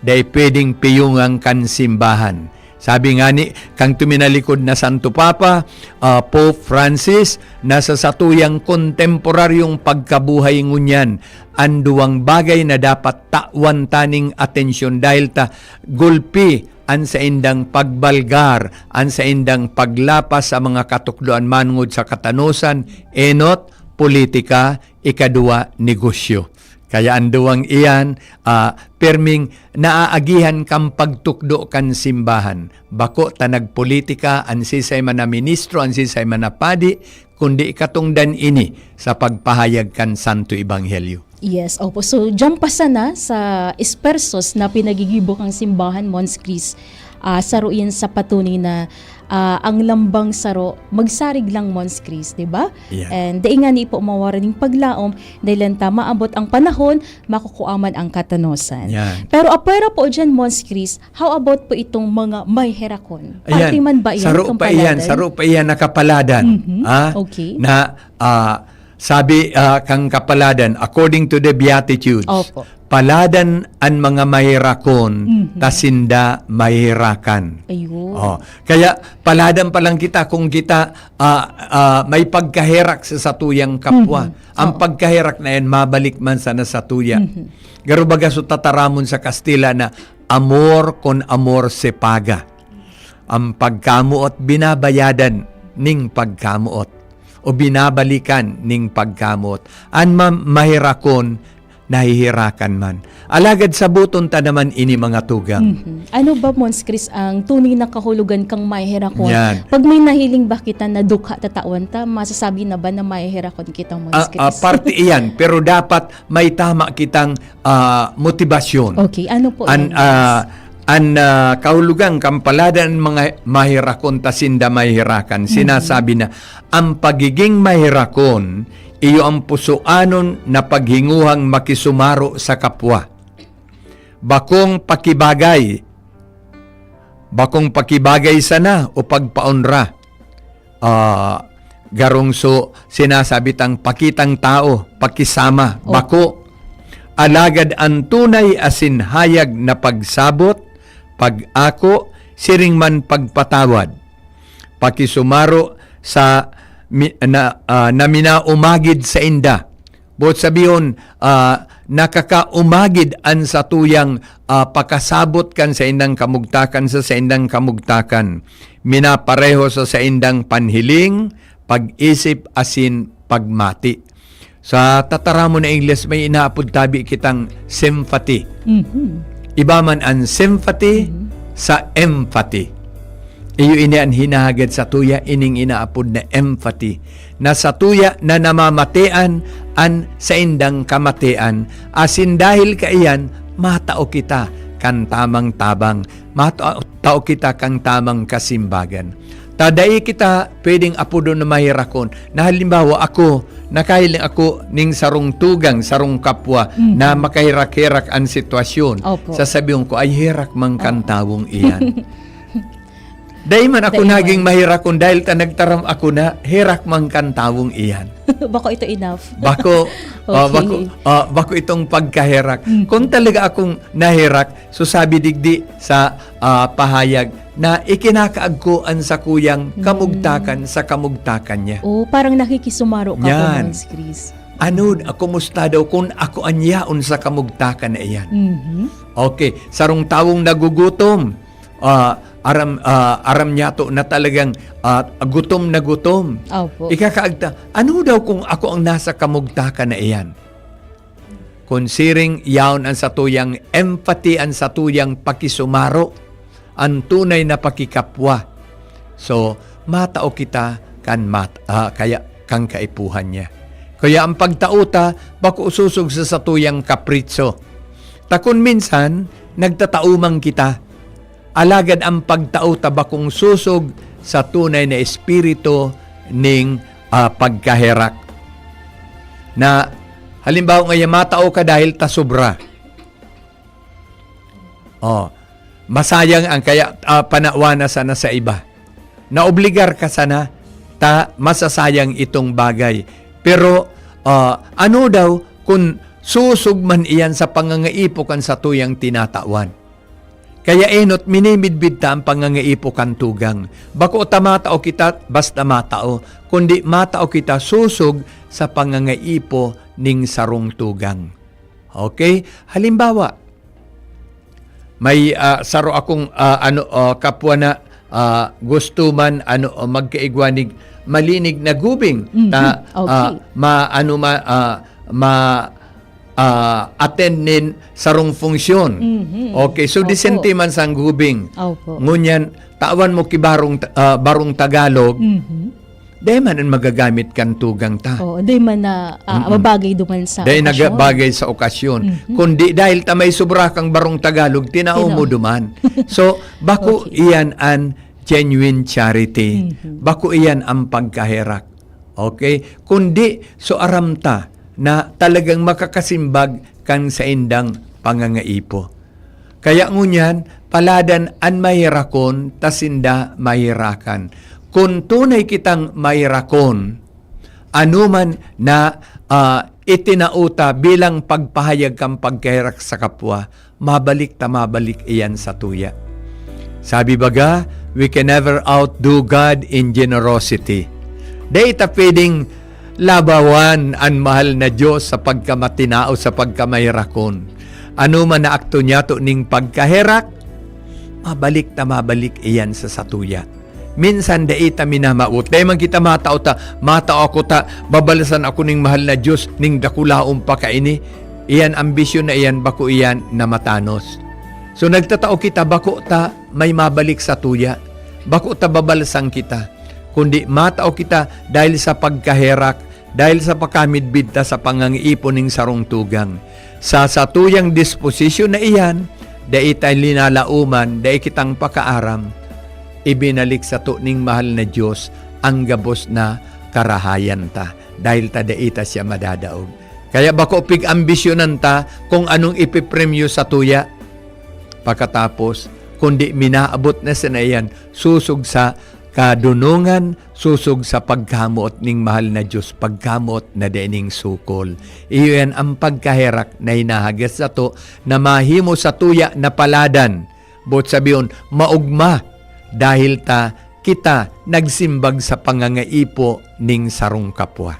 dai pwedeng piyungan kan simbahan. Sabi ngani kan tuminalikod na Santo Papa, ah, Pope Francis, na sa satuyang kontemporaryong pagkabuhay ngunyan, an duwang bagay na dapat tawan ta ning atensyon dahil ta gulpi an saindang pagbalgar, an saindang paglapas sa mga katukdoan manongod sa katanosan, enot, politika, ikaduwa, negosyo. Kaya an duwang iyan, ah, perming naaagihan kan pagtukdo kan simbahan. Bako ta nagpolitika an sisay man na ministro, an sisay man na padi, kundi katongdan ini sa pagpahayag kan Santo Ebanghelyo. Yes, opo. So, diyan pa sana sa espersos na pinagigibo kang simbahan, Mons Chris, ah, saro yan sa patunay na, ah, ang lambang saro, magsarig lang, Mons Chris, di ba? Yeah. And dai ngani po mawara ning paglaom, dahil lang ta maabot ang panahon, makukua man ang katanosan. Yan. Pero apwera po dyan, Mons Chris, how about po itong mga maherakon? Ayan. Parte man ba yan, saro pa iyan, kampaladan? Saro pa iyan na kapaladan. Mhm. Ah, okay. Na, ah, sabi, ah, kang kapaladan, according to the Beatitudes, Opo. "Paladan an mga maherakon, Mhm. ta sinda maherakan." Ayun. Oh, kaya paladan pa lang kita kung kita, ah, ah, may pagkaherak sa satuyang kapwa. Mhm. Ang Oo. pagkaherak na yan, mabalik man sana satuya. Mhm. Garo baga so tataramon sa Kastila na, "Amor con amor se paga." Ang pagkamoot binabayadan ning pagkamoot o binabalikan ning pagkamoot. An ma-, maherakon, naheherakan man. Alagad saboton ta naman ini, mga tugang. Mhm. Ano ba, Mons Chris, ang tunay na kahulogan kang maherakon? Yan. Pag may nahiling ba kita na dukha tatawan ta, masasabi na ba na maherakon kita, Mons Ah, ah, Chris? parte iyan, pero dapat may tama kitang, ah, motibasyon. Okay, ano po An, yan, ah, Mons? an, ah, kahulogan kan paladan mga maherakon ta sinda maherakan. Mhm. Sinasabi na, ang pagiging maherakon, iyo ang pusoanon na paghinguhang makisumaro sa kapwa. Bakong pakibagay, bakong pakibagay sana o pagpaonra. Ah, garong so, sinasabi tang pakitang tao, pakisama, Opo. bako. Alagad an tunay asin hayag na pagsabot, pag-ako, siring man pagpatawad. Pakisumaro sa mi-, na, ah, na minaumagid sainda. Boot sabihon, ah, nakakaumagid an satuyang, ah, pakasabot kan saindang kamugtakan sa saindang kamugtakan. Minapareho sa saindang panhiling, pag-isip asin pagmati. Sa tataramon na Ingles, may inaapod tabi kitang sympathy. Mhm. Iba man an sympathy Mhm. sa empathy. Iyo ini an hinahagad satuya, ining inaapod na empathy, na satuya na namamatean an saindang kamatean, asin dahil kaiyan, matao kita kan tamang tabang, matao kita kan tamang kasimbagan. Ta dai kita pwedeng apodon na maherakon. Na halimbawa, ako, nakahiling ako ning sarong tugang, sarong kapwa Mhm. na makaherak-herak an sitwasyon. Opo. Sasabihon ko, "Ay, herak man kan Oo. tawong iyan." Dai man ako Dai man. naging maherakon dahil ta nagtaram ako na, "Herak man kan tawong iyan." Bako ito enough. Bako, ah, Okay. bako, ah, bako itong pagkaherak. Mhm. Kung talaga akong naherak, so sabi digdi sa, ah, pahayag na ikinakaag ko an sakuyang Mm. kamugtakan sa kamugtakan niya. Oh, parang nakikisumaro ka po, Yan. Mons Chris. Ano, Mm. kumusta daw kung ako an yaon sa kamugtakan na iyan? Mhm. Okay, sarong tawong nagugutom, ah, aram, ah, aram niya to na talagang, ah, gutom na gutom. Opo. Ikakaagta, ano daw kung ako ang nasa kamugtakan na iyan? Kun siring, yaon an satuyang empathy, an satuyang pakisumaro, an tunay na pakikapwa. So, matao kita kan mat-, ah, kaya kan kaipuhan niya. Kaya ang pagtao ta, bako sosog sa satuyang kapritso. Ta kun minsan, nagtatao man kita. Alagad ang pagtao ta bakong sosog sa tunay na espiritu ning, ah, pagkaherak. Na, halimbawa ngayon, matao ka dahil ta sobra. Oh, masayang ang kaya, ah, panawa na sana sa iba. Naobligar ka sana ta masasayang itong bagay. Pero, ah, ano daw kun sosog man iyan sa pangangaipo kan satuyang tinatawan? Kaya enot, minimidbid ta an pangangaipo kan tugang. Bako ta matao kita basta matao, kundi matao kita sosog sa pangangaipo ning sarong tugang. Okay? Halimbawa, may, ah, saro akong, ah, ano, ah, kapwa na, ah, gusto man, ano, ah, magkaigwa nig malinig na gubing. Mhm. Ta, Okay. ah, ma-, ano ma-, ah, ma-, ah, attend nin sarong funksyon. Mhm. Okay, so Opo. Disente man sang gubing. Opo. Ngunyan, tawan mo ki barong ta-, ah, barong Tagalog, Mhm. dai man an magagamit kan tugang ta. Oo, dai man na, ah, Mm-mm. mabagay duman sa Dai okasyon. nagabagay sa okasyon. Mhm. Kundi dahil ta may sobra kang barong Tagalog, tinao mo Tinao. duman. So, bako Okay. iyan an genuine charity. Mhm. Bako iyan ang pagkaherak. Okay? Kundi, so aram ta na talagang makakasimbag kan saindang pangangaipo. Kaya ngunyan, paladan an maherakon, ta sinda maherakan. Kun tunay kitang maherakon, anoman na, ah, itinao ta bilang pagpahayag kan pagkaherak sa kapwa, mabalik ta mabalik iyan satuya. Sabi baga, we can never outdo God in generosity. Dai ta pwedeng labawan an mahal na Dios sa pagkamatinao, sa pagkamaherakon. Anoman na akto niyato ning pagkaherak, mabalik ta mabalik iyan sa satuya. Minsan dai ta minamawot. Dai man kita matao ta, matao ako ta, babalasan ako ning mahal na Dios ning dakulaon pa kaini. Iyan ambisyon na iyan, bako iyan na matanos. So, nagtatao kita, bako ta may mabalik satuya. Bako ta babalasan kita. Kundi matao kita dahil sa pagkaherak, dahil sa pakamidbid ta sa pangangaipo ning sarong tugang. Sa satuyang disposisyon na iyan, dai ta linalaoman, dai kitang pakaaram. Ibinalik sato ning mahal na Dios ang gabos na karahayan ta, dahil ta dai ta siya madadaog. Kaya bako pig-ambisyonan ta kung anong ipipremyo satuya pakatapos, kundi minaabot na sana iyan sosog sa kadunongan, sosog sa pagkamoot ning mahal na Dios, pagkamoot na dai ning sukol. Iyo yan ang pagkaherak na hinahagad sato na mahimo satuya na paladan. Boot sabihon, maogma, dahil ta kita nagsimbag sa pangangaipo ning sarong kapwa.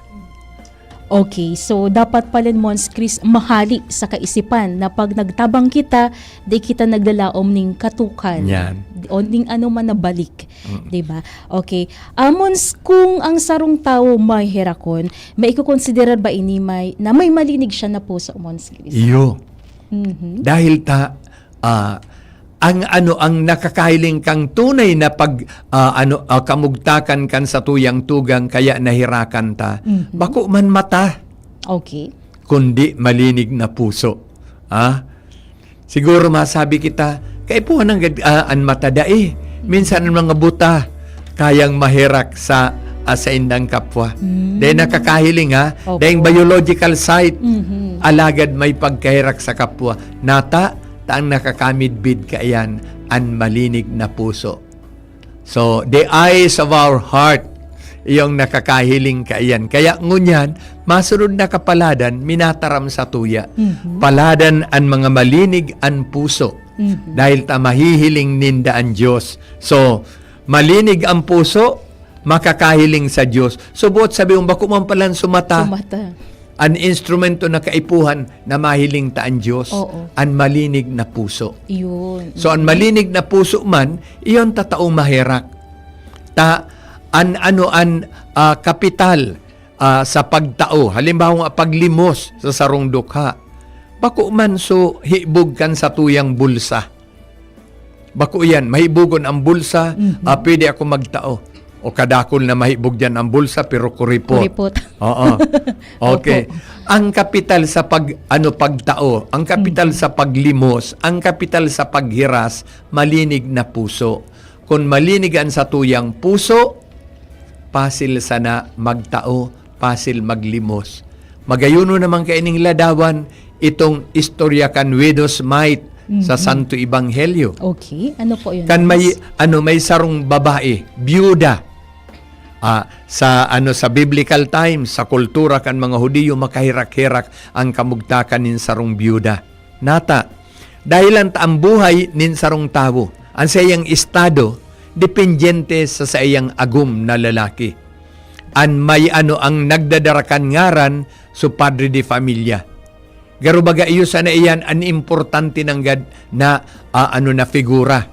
Okay, so dapat pala, Mons Chris, mahali sa kaisipan na pag nagtabang kita, di kita naglalaom ning katukan. Yan. O ning ano man na balik, Mm. di ba? Okay. Ah, Mons, kung ang sarong tawo may herakon, maikokonsiderar ba ini may, na may malinig siya na puso, Mons Chris? Iyo. Mhm. Dahil ta, ah, ang ano, ang nakakahiling kang tunay na pag, ah, ano, ah, kamugtakan kan satuyang tugang kaya naherakan ta, Mhm. bako man mata, Okay. kundi malinig na puso. Ah? Siguro masabi kita, kaipuhan ang gad-, ah, an mata dai. Minsan ang mga buta, kayang maherak sa, ah, saindang kapwa. Mm. Dahil nakakahiling, ha? Opo. Dahil biological sight, Mhm. alagad may pagkaherak sa kapwa. Nata, ta ang nakakamidbid kaiyan an malinig na puso. So, the eyes of our heart, iyong nakakahiling kaiyan. Kaya ngunyan, masunod na kapaladan, minataram satuya. Mhm. Paladan an mga malinig an puso, Mhm. dahil ta mahihiling ninda an Dios. So, malinig ang puso, makakahiling sa Dios. So, buot sabi mong bako man palan sumata. Sumata. An instrumento na kaipuhan na mahiling ta an Dios, Oo. an malinig na puso. Iyon. So, an Mhm. malinig na puso man, iyon tataong maherak. Ta, an ano an, ah, kapital, ah, sa pagtao. Halimbawa nga, paglimos sa sarong dukha. Bako man so hibog kan satuyang bulsa. Bako iyan, mahibogon ang bulsa, Mhm. ah, pwede ako magtao. O kadakul na mahibog diyan ang bulsa, pero kuripot. Kuripot. Oo. Okay. Opo. Ang kapital sa pag-, ano, pagtao, ang kapital Mhm. sa paglimos, ang kapital sa paghiras, malinig na puso. Kun malinig an satuyang puso, pasil sana magtao, pasil maglimos. Magayon naman kaining ladawan itong istorya kan widow's mite sa Mhm. Santo Ebanghelyo. Okay. Ano po yun, Kan may, Mas? ano, may sarong babae, biyuda. Ah, sa, ano, sa biblical times, sa kultura kan mga Hudiyo, makaherak-herak ang kamugtakan nin sarong biyuda. Nata, dahelan ta ang buhay nin sarong tawo, ang saiyang estado, dependyente sa saiyang agom na lalaki. An may ano ang nagdadara kan ngaran, so padre de familia. Garo baga iyo sana iyan an importante nanggad na, ah, ano na figura.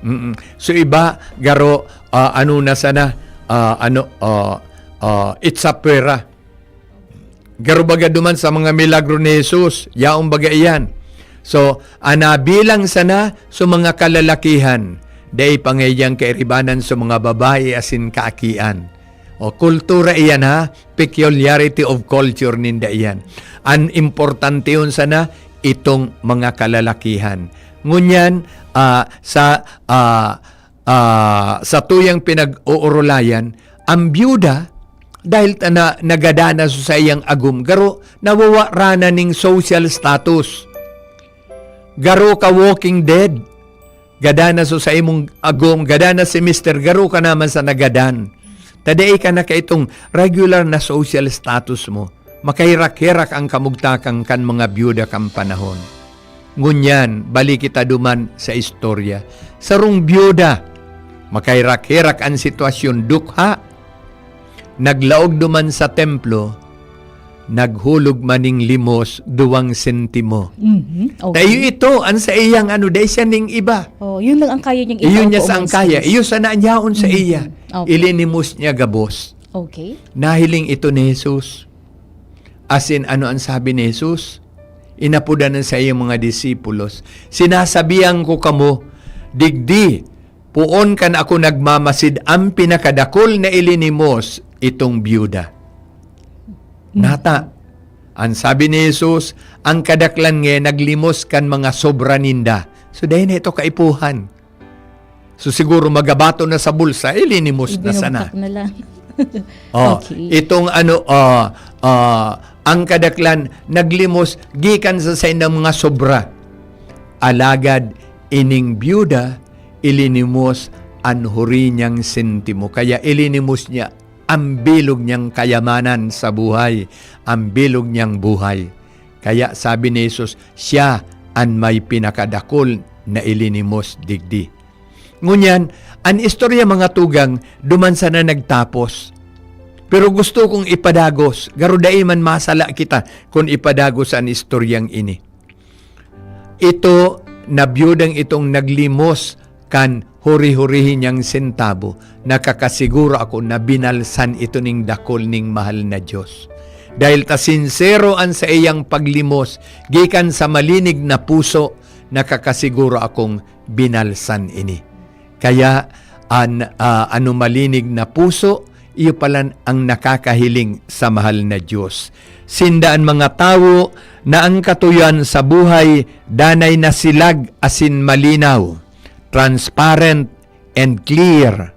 Mm. So iba, garo, ah, ano na sana, ah, ano, ah, ah, itsapwera. Garo baga duman sa mga milagro ni Jesus, yaon baga iyan. So, an nabilang sana so mga kalalakihan, dai pa nga iyan kairibanan so mga babae asin kaakian. O, kultura iyan, ha? Peculiarity of culture ninda iyan. An importante yun sana, itong mga kalalakihan. Ngunyan, ah, sa, ah, ah, sa tuyang pinag-oorolayan, ang biyuda, dahil ta na, nagada na sa saiyang agom, garo, nawawara na ning social status. Garo ka walking dead. Gada na so sa imong agom, gada na si mister, garo ka naman sa nagadan. Ta dai ka na kaitong regular na social status mo. Makaherak-herak ang kamugtakan kan mga byuda kan panahon. Ngunyan, balik kita duman sa istorya. Sarong byuda, makaherak-herak an sitwasyon, dukha. Naglaog duman sa templo, naghulog man ning limos, duwang sentimo. Mhm, okay. Tayo ito, ang sa iyang ano, dai siya ning iba. Oh, yun lang ang kaya niyang Iyo itao niya po, sa ang Mons kaya. Chris. Iyo sana an yaon sa Mhm. iya. Okay. Ilinimos niya gabos. Okay. Nahiling ito ni Jesus. Asin ano ang sabi ni Jesus? Inapodan na sa iyang mga disipulos, "Sinasabihan ko kamo, digdi, poon kan ako nagmamasid, ang pinakadakul na ilinimos itong byuda." Hmm. Nata, ang sabi ni Jesus, ang kadaklan nga naglimos kan mga sobra ninda. So, dahil na ito kaipuhan. So, siguro magabato na sa bulsa, ilinimos na sana. Ibinugtak na lang. Oh, Okay. itong ano, ah, ah, ang kadaklan naglimos gikan sa saindang mga sobra. Alagad ining byuda, ilinimos an huri niyang sentimo. Kaya ilinimos niya ang bilog niyang kayamanan sa buhay, ang bilog niyang buhay. Kaya sabi ni Jesus, siya an may pinakadakul na ilinimos digdi. Ngunyan, an istorya, mga tugang, duman sana nagtapos. Pero gusto kong ipadagos, garo dai man masala kita kun ipadagos an istoryang ini. Ito na byudang itong naglimos kan huri-hurihi niyang sentabo, nakakasiguro ako na binalsan ito ning dakul ning mahal na Dios. Dahil ta sinsero an saiyang paglimos gikan sa malinig na puso, nakakasiguro akong binalsan ini. Kaya an, ah, ano malinig na puso, iyo palan ang nakakahiling sa mahal na Dios. Sinda an mga tawo na ang katuyoan sa buhay danay na silag asin malinaw, transparent and clear.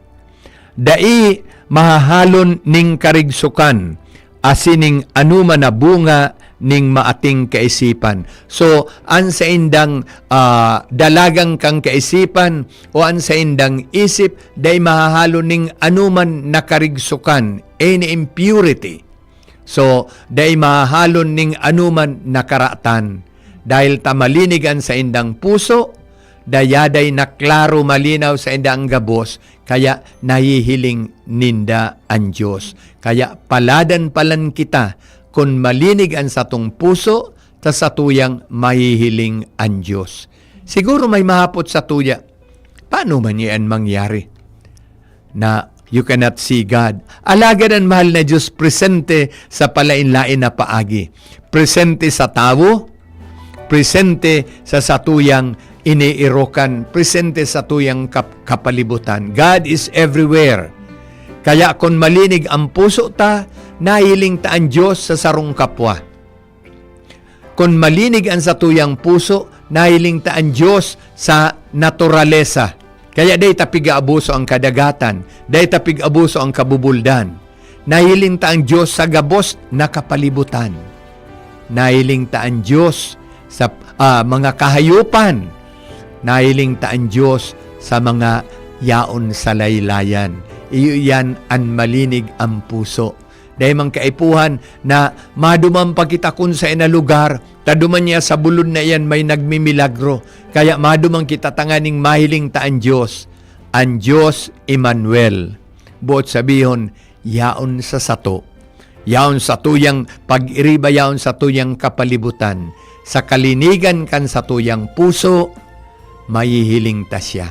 Dai mahahalon ning karigsokan asin ning anoman na bunga ning maating kaisipan. So, an saindang, ah, dalagan kan kaisipan o an saindang isip, dai mahahalon ning anoman na karigsokan, any impurity. So, dai mahahalon ning anoman na karatan. Dahil ta malinig an saindang puso, dayaday na klaro, malinaw sainda an gabos, kaya nahihiling ninda an Dios. Kaya paladan palan kita kun malinig an satong puso, ta satuyang mahihiling an Dios. Siguro may mahapot satuya, "Paano man iyan mangyari na you cannot see God?" Alagad an mahal na Dios presente sa palain-lain na paagi. Presente sa tawo, presente sa satuyang iniirokan, presente sa satuyang kap-, kapalibutan. God is everywhere. Kaya kun malinig ang puso ta, nahiling ta an Dios sa sarong kapwa. Kun malinig an satuyang puso, nahiling ta an Dios sa naturalesa. Kaya dai ta pig-aabuso ang kadagatan, dai ta pig-abuso ang kabubuldan. Nahiling ta an Dios sa gabos na kapalibutan. Nahiling ta an Dios sa, ah, mga kahayopan. Nahiling ta an Dios sa mga yaon sa laylayan. Iyo iyan an malinig ang puso. Dai man kaipuhan na maduman pa kita kun saen na lugar, ta duman niya sa bulod na iyan may nagmimilagro. Kaya maduman kita tanganing mahiling ta an Dios. An Dios, Emmanuel. Boot sabihon, yaon sa sato. Yaon satuyang pag-iriba, yaon satuyang kapalibutan. Sa kalinigan kan satuyang puso, mahihiling ta siya.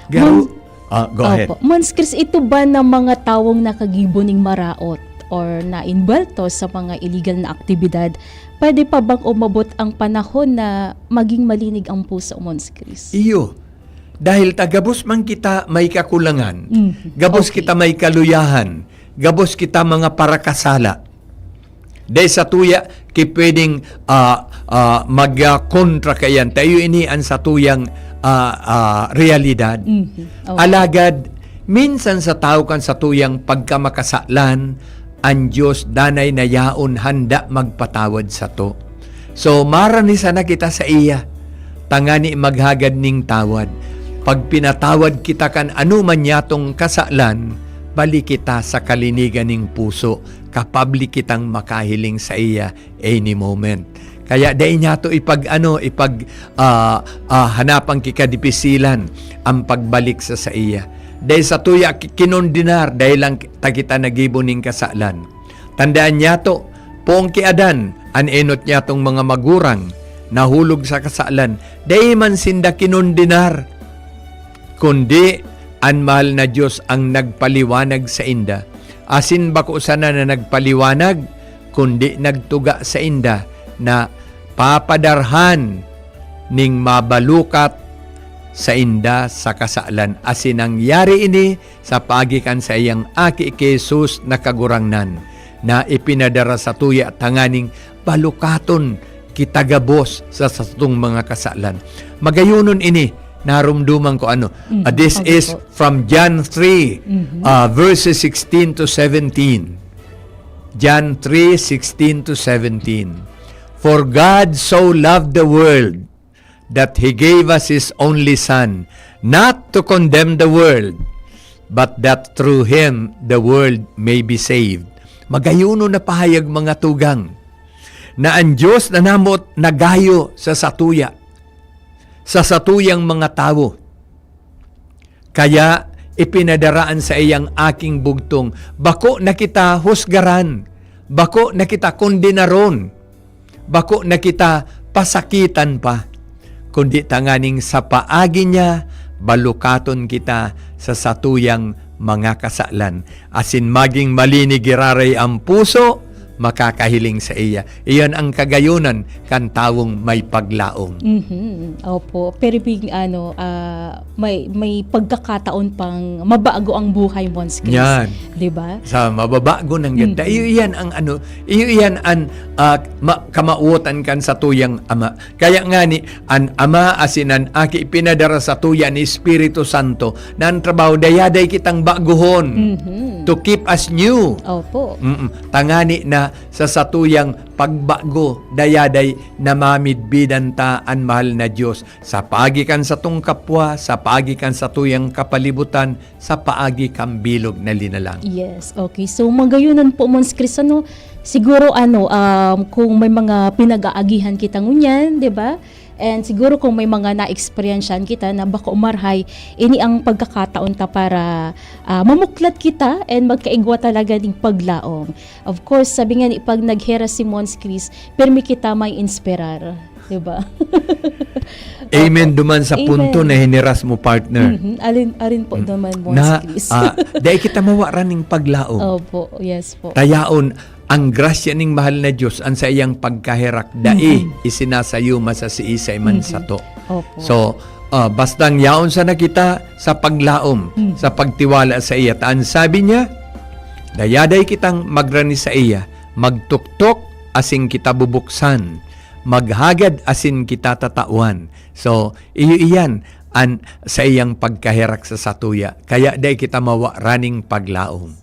Garo-, Mon-, ah, go ahead. Opo. Mons Chris, ito ba na mga tawong nakagibo ning maraot or naimbwelto sa mga illegal na aktibidad, pwede pa bang umabot ang panahon na maging malinig ang puso, Mons Chris? Iyo. Dahil ta gabos man kita may kakulangan, Mhm. gabos Okay. kita may kaluyahan, gabos kita mga parakasala. Dai satuya ki pwedeng, ah, ah, mag, ah, kontra kaiyan. Ta iyo ini an satuyang, ah, ah, realidad. Mhm. Okay. Alagad, minsan sa tawo kan satuyang pagkamakasalan, an Dios danay na yaon handa magpatawad sato. So, marani sana kita saiya, tangani maghagad nin tawad. Pag pinatawad kita kan anoman niyatong kasalan, balik kita sa kalinigan nin puso, kapable kitang makahiling saiya any moment. Kaya dai niyato ipag-ano, ipag, ah, ah, hanapan ki kadipisilan ang pagbalik sa saiya. Dai satuya ki-, kinondenar, dai lang ta kita nagibo nin kasalan. Tandaan niyato, poon ki Adan, an enot niyatong mga magurang, nahulog sa kasalan, dai man sinda kinondenar, kundi an mahal na Dios ang nagpaliwanag sainda. Asin bako sana na nagpaliwanag, kundi nagtuga sainda na papadarhan ning mabalukat sainda sa kasalan. Asin nangyari ini sa paagi kan saiyang Aki ki Jesus na Kagurangnan, na ipinadara satuya tanganing balukaton kita gabos sa satong mga kasalan. Magayonon ini, narumduman ko ano. Mm, Ah, this okay is po. from John three, Mhm. ah, verses sixteen to seventeen. John three sixteen to seventeen. "For God so loved the world that He gave us His only Son, not to condemn the world, but that through Him the world may be saved." Magayonon na pahayag, mga tugang, na an Dios nanamot nagayo sa satuya, sa satuyang mga tawo. Kaya ipinadara an saiyang Aking bugtong, bako na kita husgaran, bako na kita kondenaron, bako na kita pasakitan pa, kundi tanganing sa paagi niya, balukaton kita sa satuyang mga kasalan, asin maging malinig giraray ang puso, makakahiling saiya. Iyan ang kagayonan kan tawong may paglaom. Mhm. Opo. Pero bing, ano, ah, may, may pagkakataon pang mabago ang buhay, Mons Chris. Yan. Di ba? Sa mababago ng ganda. Mhm. Iyo iyan ang ano, iyo iyan an, ah, ma-, kamawotan kan satuyang Ama. Kaya ngani, an Ama asin an Aki ipinadara satuya ni Espiritu Santo na an trabaho dayaday kitang baguhon, Mhm. to keep us new. Opo. Mm-mm. Tangani na sa satuyang pagbago, dayaday namamidbidan ta an mahal na Dios sa paagi kan satong kapwa, sa paagi kan satuyang kapalibutan, sa paagi kan bilog na linalang. Yes, okay. So, magayonan po, Mons Chris, ano, siguro, ano, um, kung may mga pinag-aagihan kita ngunyan, di ba? And siguro kung may mga na-eksperyensyahan kita na bako marahay, ini ang pagkakataon ta para, ah, mamuklat kita and magkaigwa talaga ning paglaom. Of course, sabi nga ni, pag naghera si Mons Chris, pirmi kita may inspirar. Diba? Amen Opo. duman sa punto Amen. na hiniras mo, partner. Mhm. Alin, arin po Mm. naman, Mons Na, Chris. ah, dai kita mawa raning paglaom. Opo, yes po. Tayaon, ang grasya ning mahal na Diyos, ang sa iyang pagkaherak, dai Mhm. isinasayuma sa siisay man Mhm. sato. Opo. So, ah, bastang yaon sana kita sa paglaom, Mhm. sa pagtiwala sa iya. Ta an sabi niya, dayaday kitang magrani sa iya, magtuktok asin kita bubuksan, maghagad asin kita tatawan. So, iyo iyan an sa iyang pagkaherak sa satuya. Kaya dai kita mawa raning paglaom.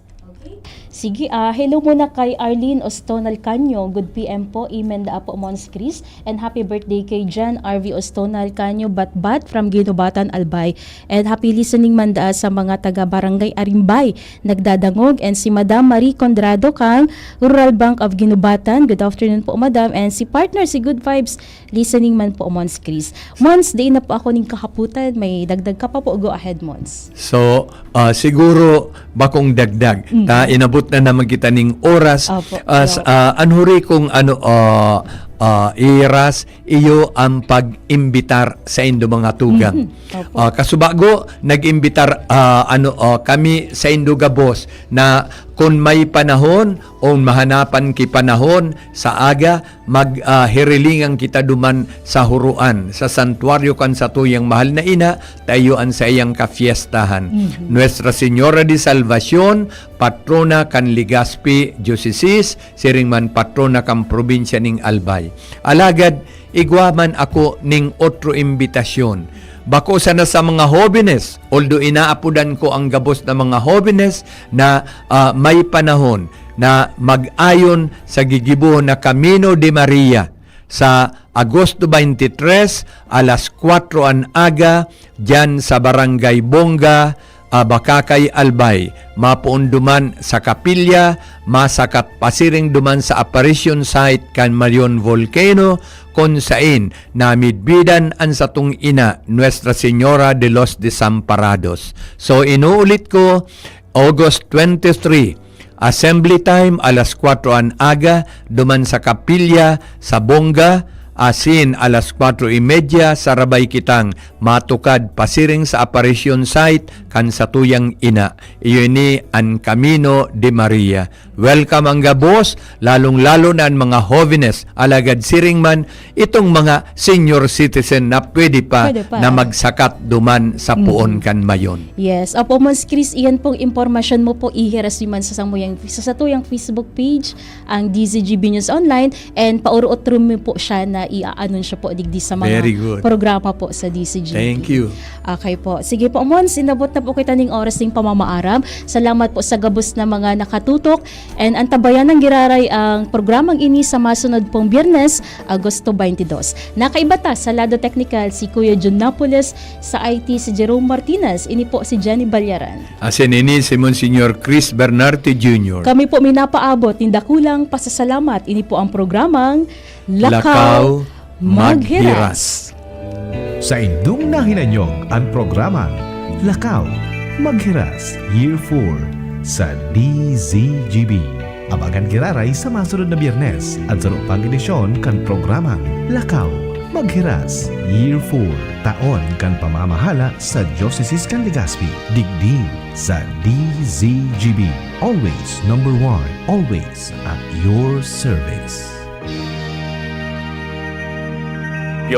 Sige, ah, hello muna kay Arlene Oston Alcanyo. Good P M po. Amen da po, Mons Chris. And happy birthday kay Jan R V Oston Alcanyo, Batbat from Ginubatan, Albay. And happy listening man da sa mga taga Barangay Arimbay, nagdadangog. And si Madam Marie Condrado kang Rural Bank of Ginubatan. Good afternoon po, Madam. And si partner, si Good Vibes, listening man po, Mons Chris. Mons, di na po ako ning kahaputan. May dagdag ka pa po. Go ahead, Mons. So, ah, siguro bakong dagdag. Mm. Ta, inabot na naman kita ning oras. Opo, As, opo. ah, an huri kong ano, ah, ah, iras, iyo ang pag-imbitar sa indo mga tugang. Mhm. Opo. Ah, kasubago, nag-imbitar, ah, ano, ah, kami sa indo gabos na kun may panahon o mahanapan ki panahon sa aga, mag, ah, hirilingan kita duman sa Huruan, sa santuaryo kan satuyang mahal na ina, ta iyo an saiyang kafiestahan. Mhm. Nuestra Señora de Salvacion, patrona kan Legazpi Diocese, siring man patrona kan probinsya ning Albay. Alagad, igwa man ako ning otro imbitasyon. Bako sana sa mga hobenes, although inaapodan ko ang gabos na mga hobenes na, ah, may panahon na mag-ayon sa gigibohon na Camino de Maria sa Agosto twenty-three, alas kwatro an aga, diyan sa Barangay Bonga, ah, Bacacay, Albay. Mapoon duman sa kapilya, masakat pasiring duman sa apparition site kan Mayon Volcano, kun sain namidbidan an satong ina, Nuestra Señora de los Desamparados. So, inuulit ko, August twenty-three, assembly time, alas kwatro an aga, duman sa kapilya, sa Bonga, asin alas kwatro y media, sarabay kitang matukad pasiring sa apparition site kan satuyang ina. Iyo ini an Camino de Maria. Welcome ang gabos, lalong-lalo na an mga hovenes, alagad siring man itong mga senior citizen na pwede pa, Pwede pa. na magsakat duman sa puon Mhm. kan Mayon. Yes. Opo, Mons Chris, iyan pong impormasyon mo po, ihiras niyo man sa samuyang, sa satuyang Facebook page, ang D Z G B News Online, and pauro-otro mo po siya na i-anunsyo po digdi sa mga Very good. programa po sa D Z G B. Thank you. Okay po. Sige po, Mons, inabot na po kita ning oras ning pamamaaram. Salamat po sa gabos na mga nakatutok. And antabayanan giraray ang programang ini sa masunod pong Biyernes, Agosto twenty-two. Nakaiba ta sa lado teknikal si Kuya Jun Napoles, sa I T si Jerome Martinez. Ini po si Jenny Balyaran. Asin ini si Monsignor Chris Bernarte Junior. Kami po minapaabot nin dakulang pasasalamat. Ini po ang programang Lakaw Lakaw Maghiras. Maghiras. Saindong nahinanyog an programang Lakaw Maghiras Year four sa D Z G B. Abangan giraray sa masunod na Biyernes an saro pang edisyon kan programang Lakaw Maghiras Year four, taon kan pamamahala sa Diocese kan Legazpi, digdi sa D Z G B. Always number one, always at your service.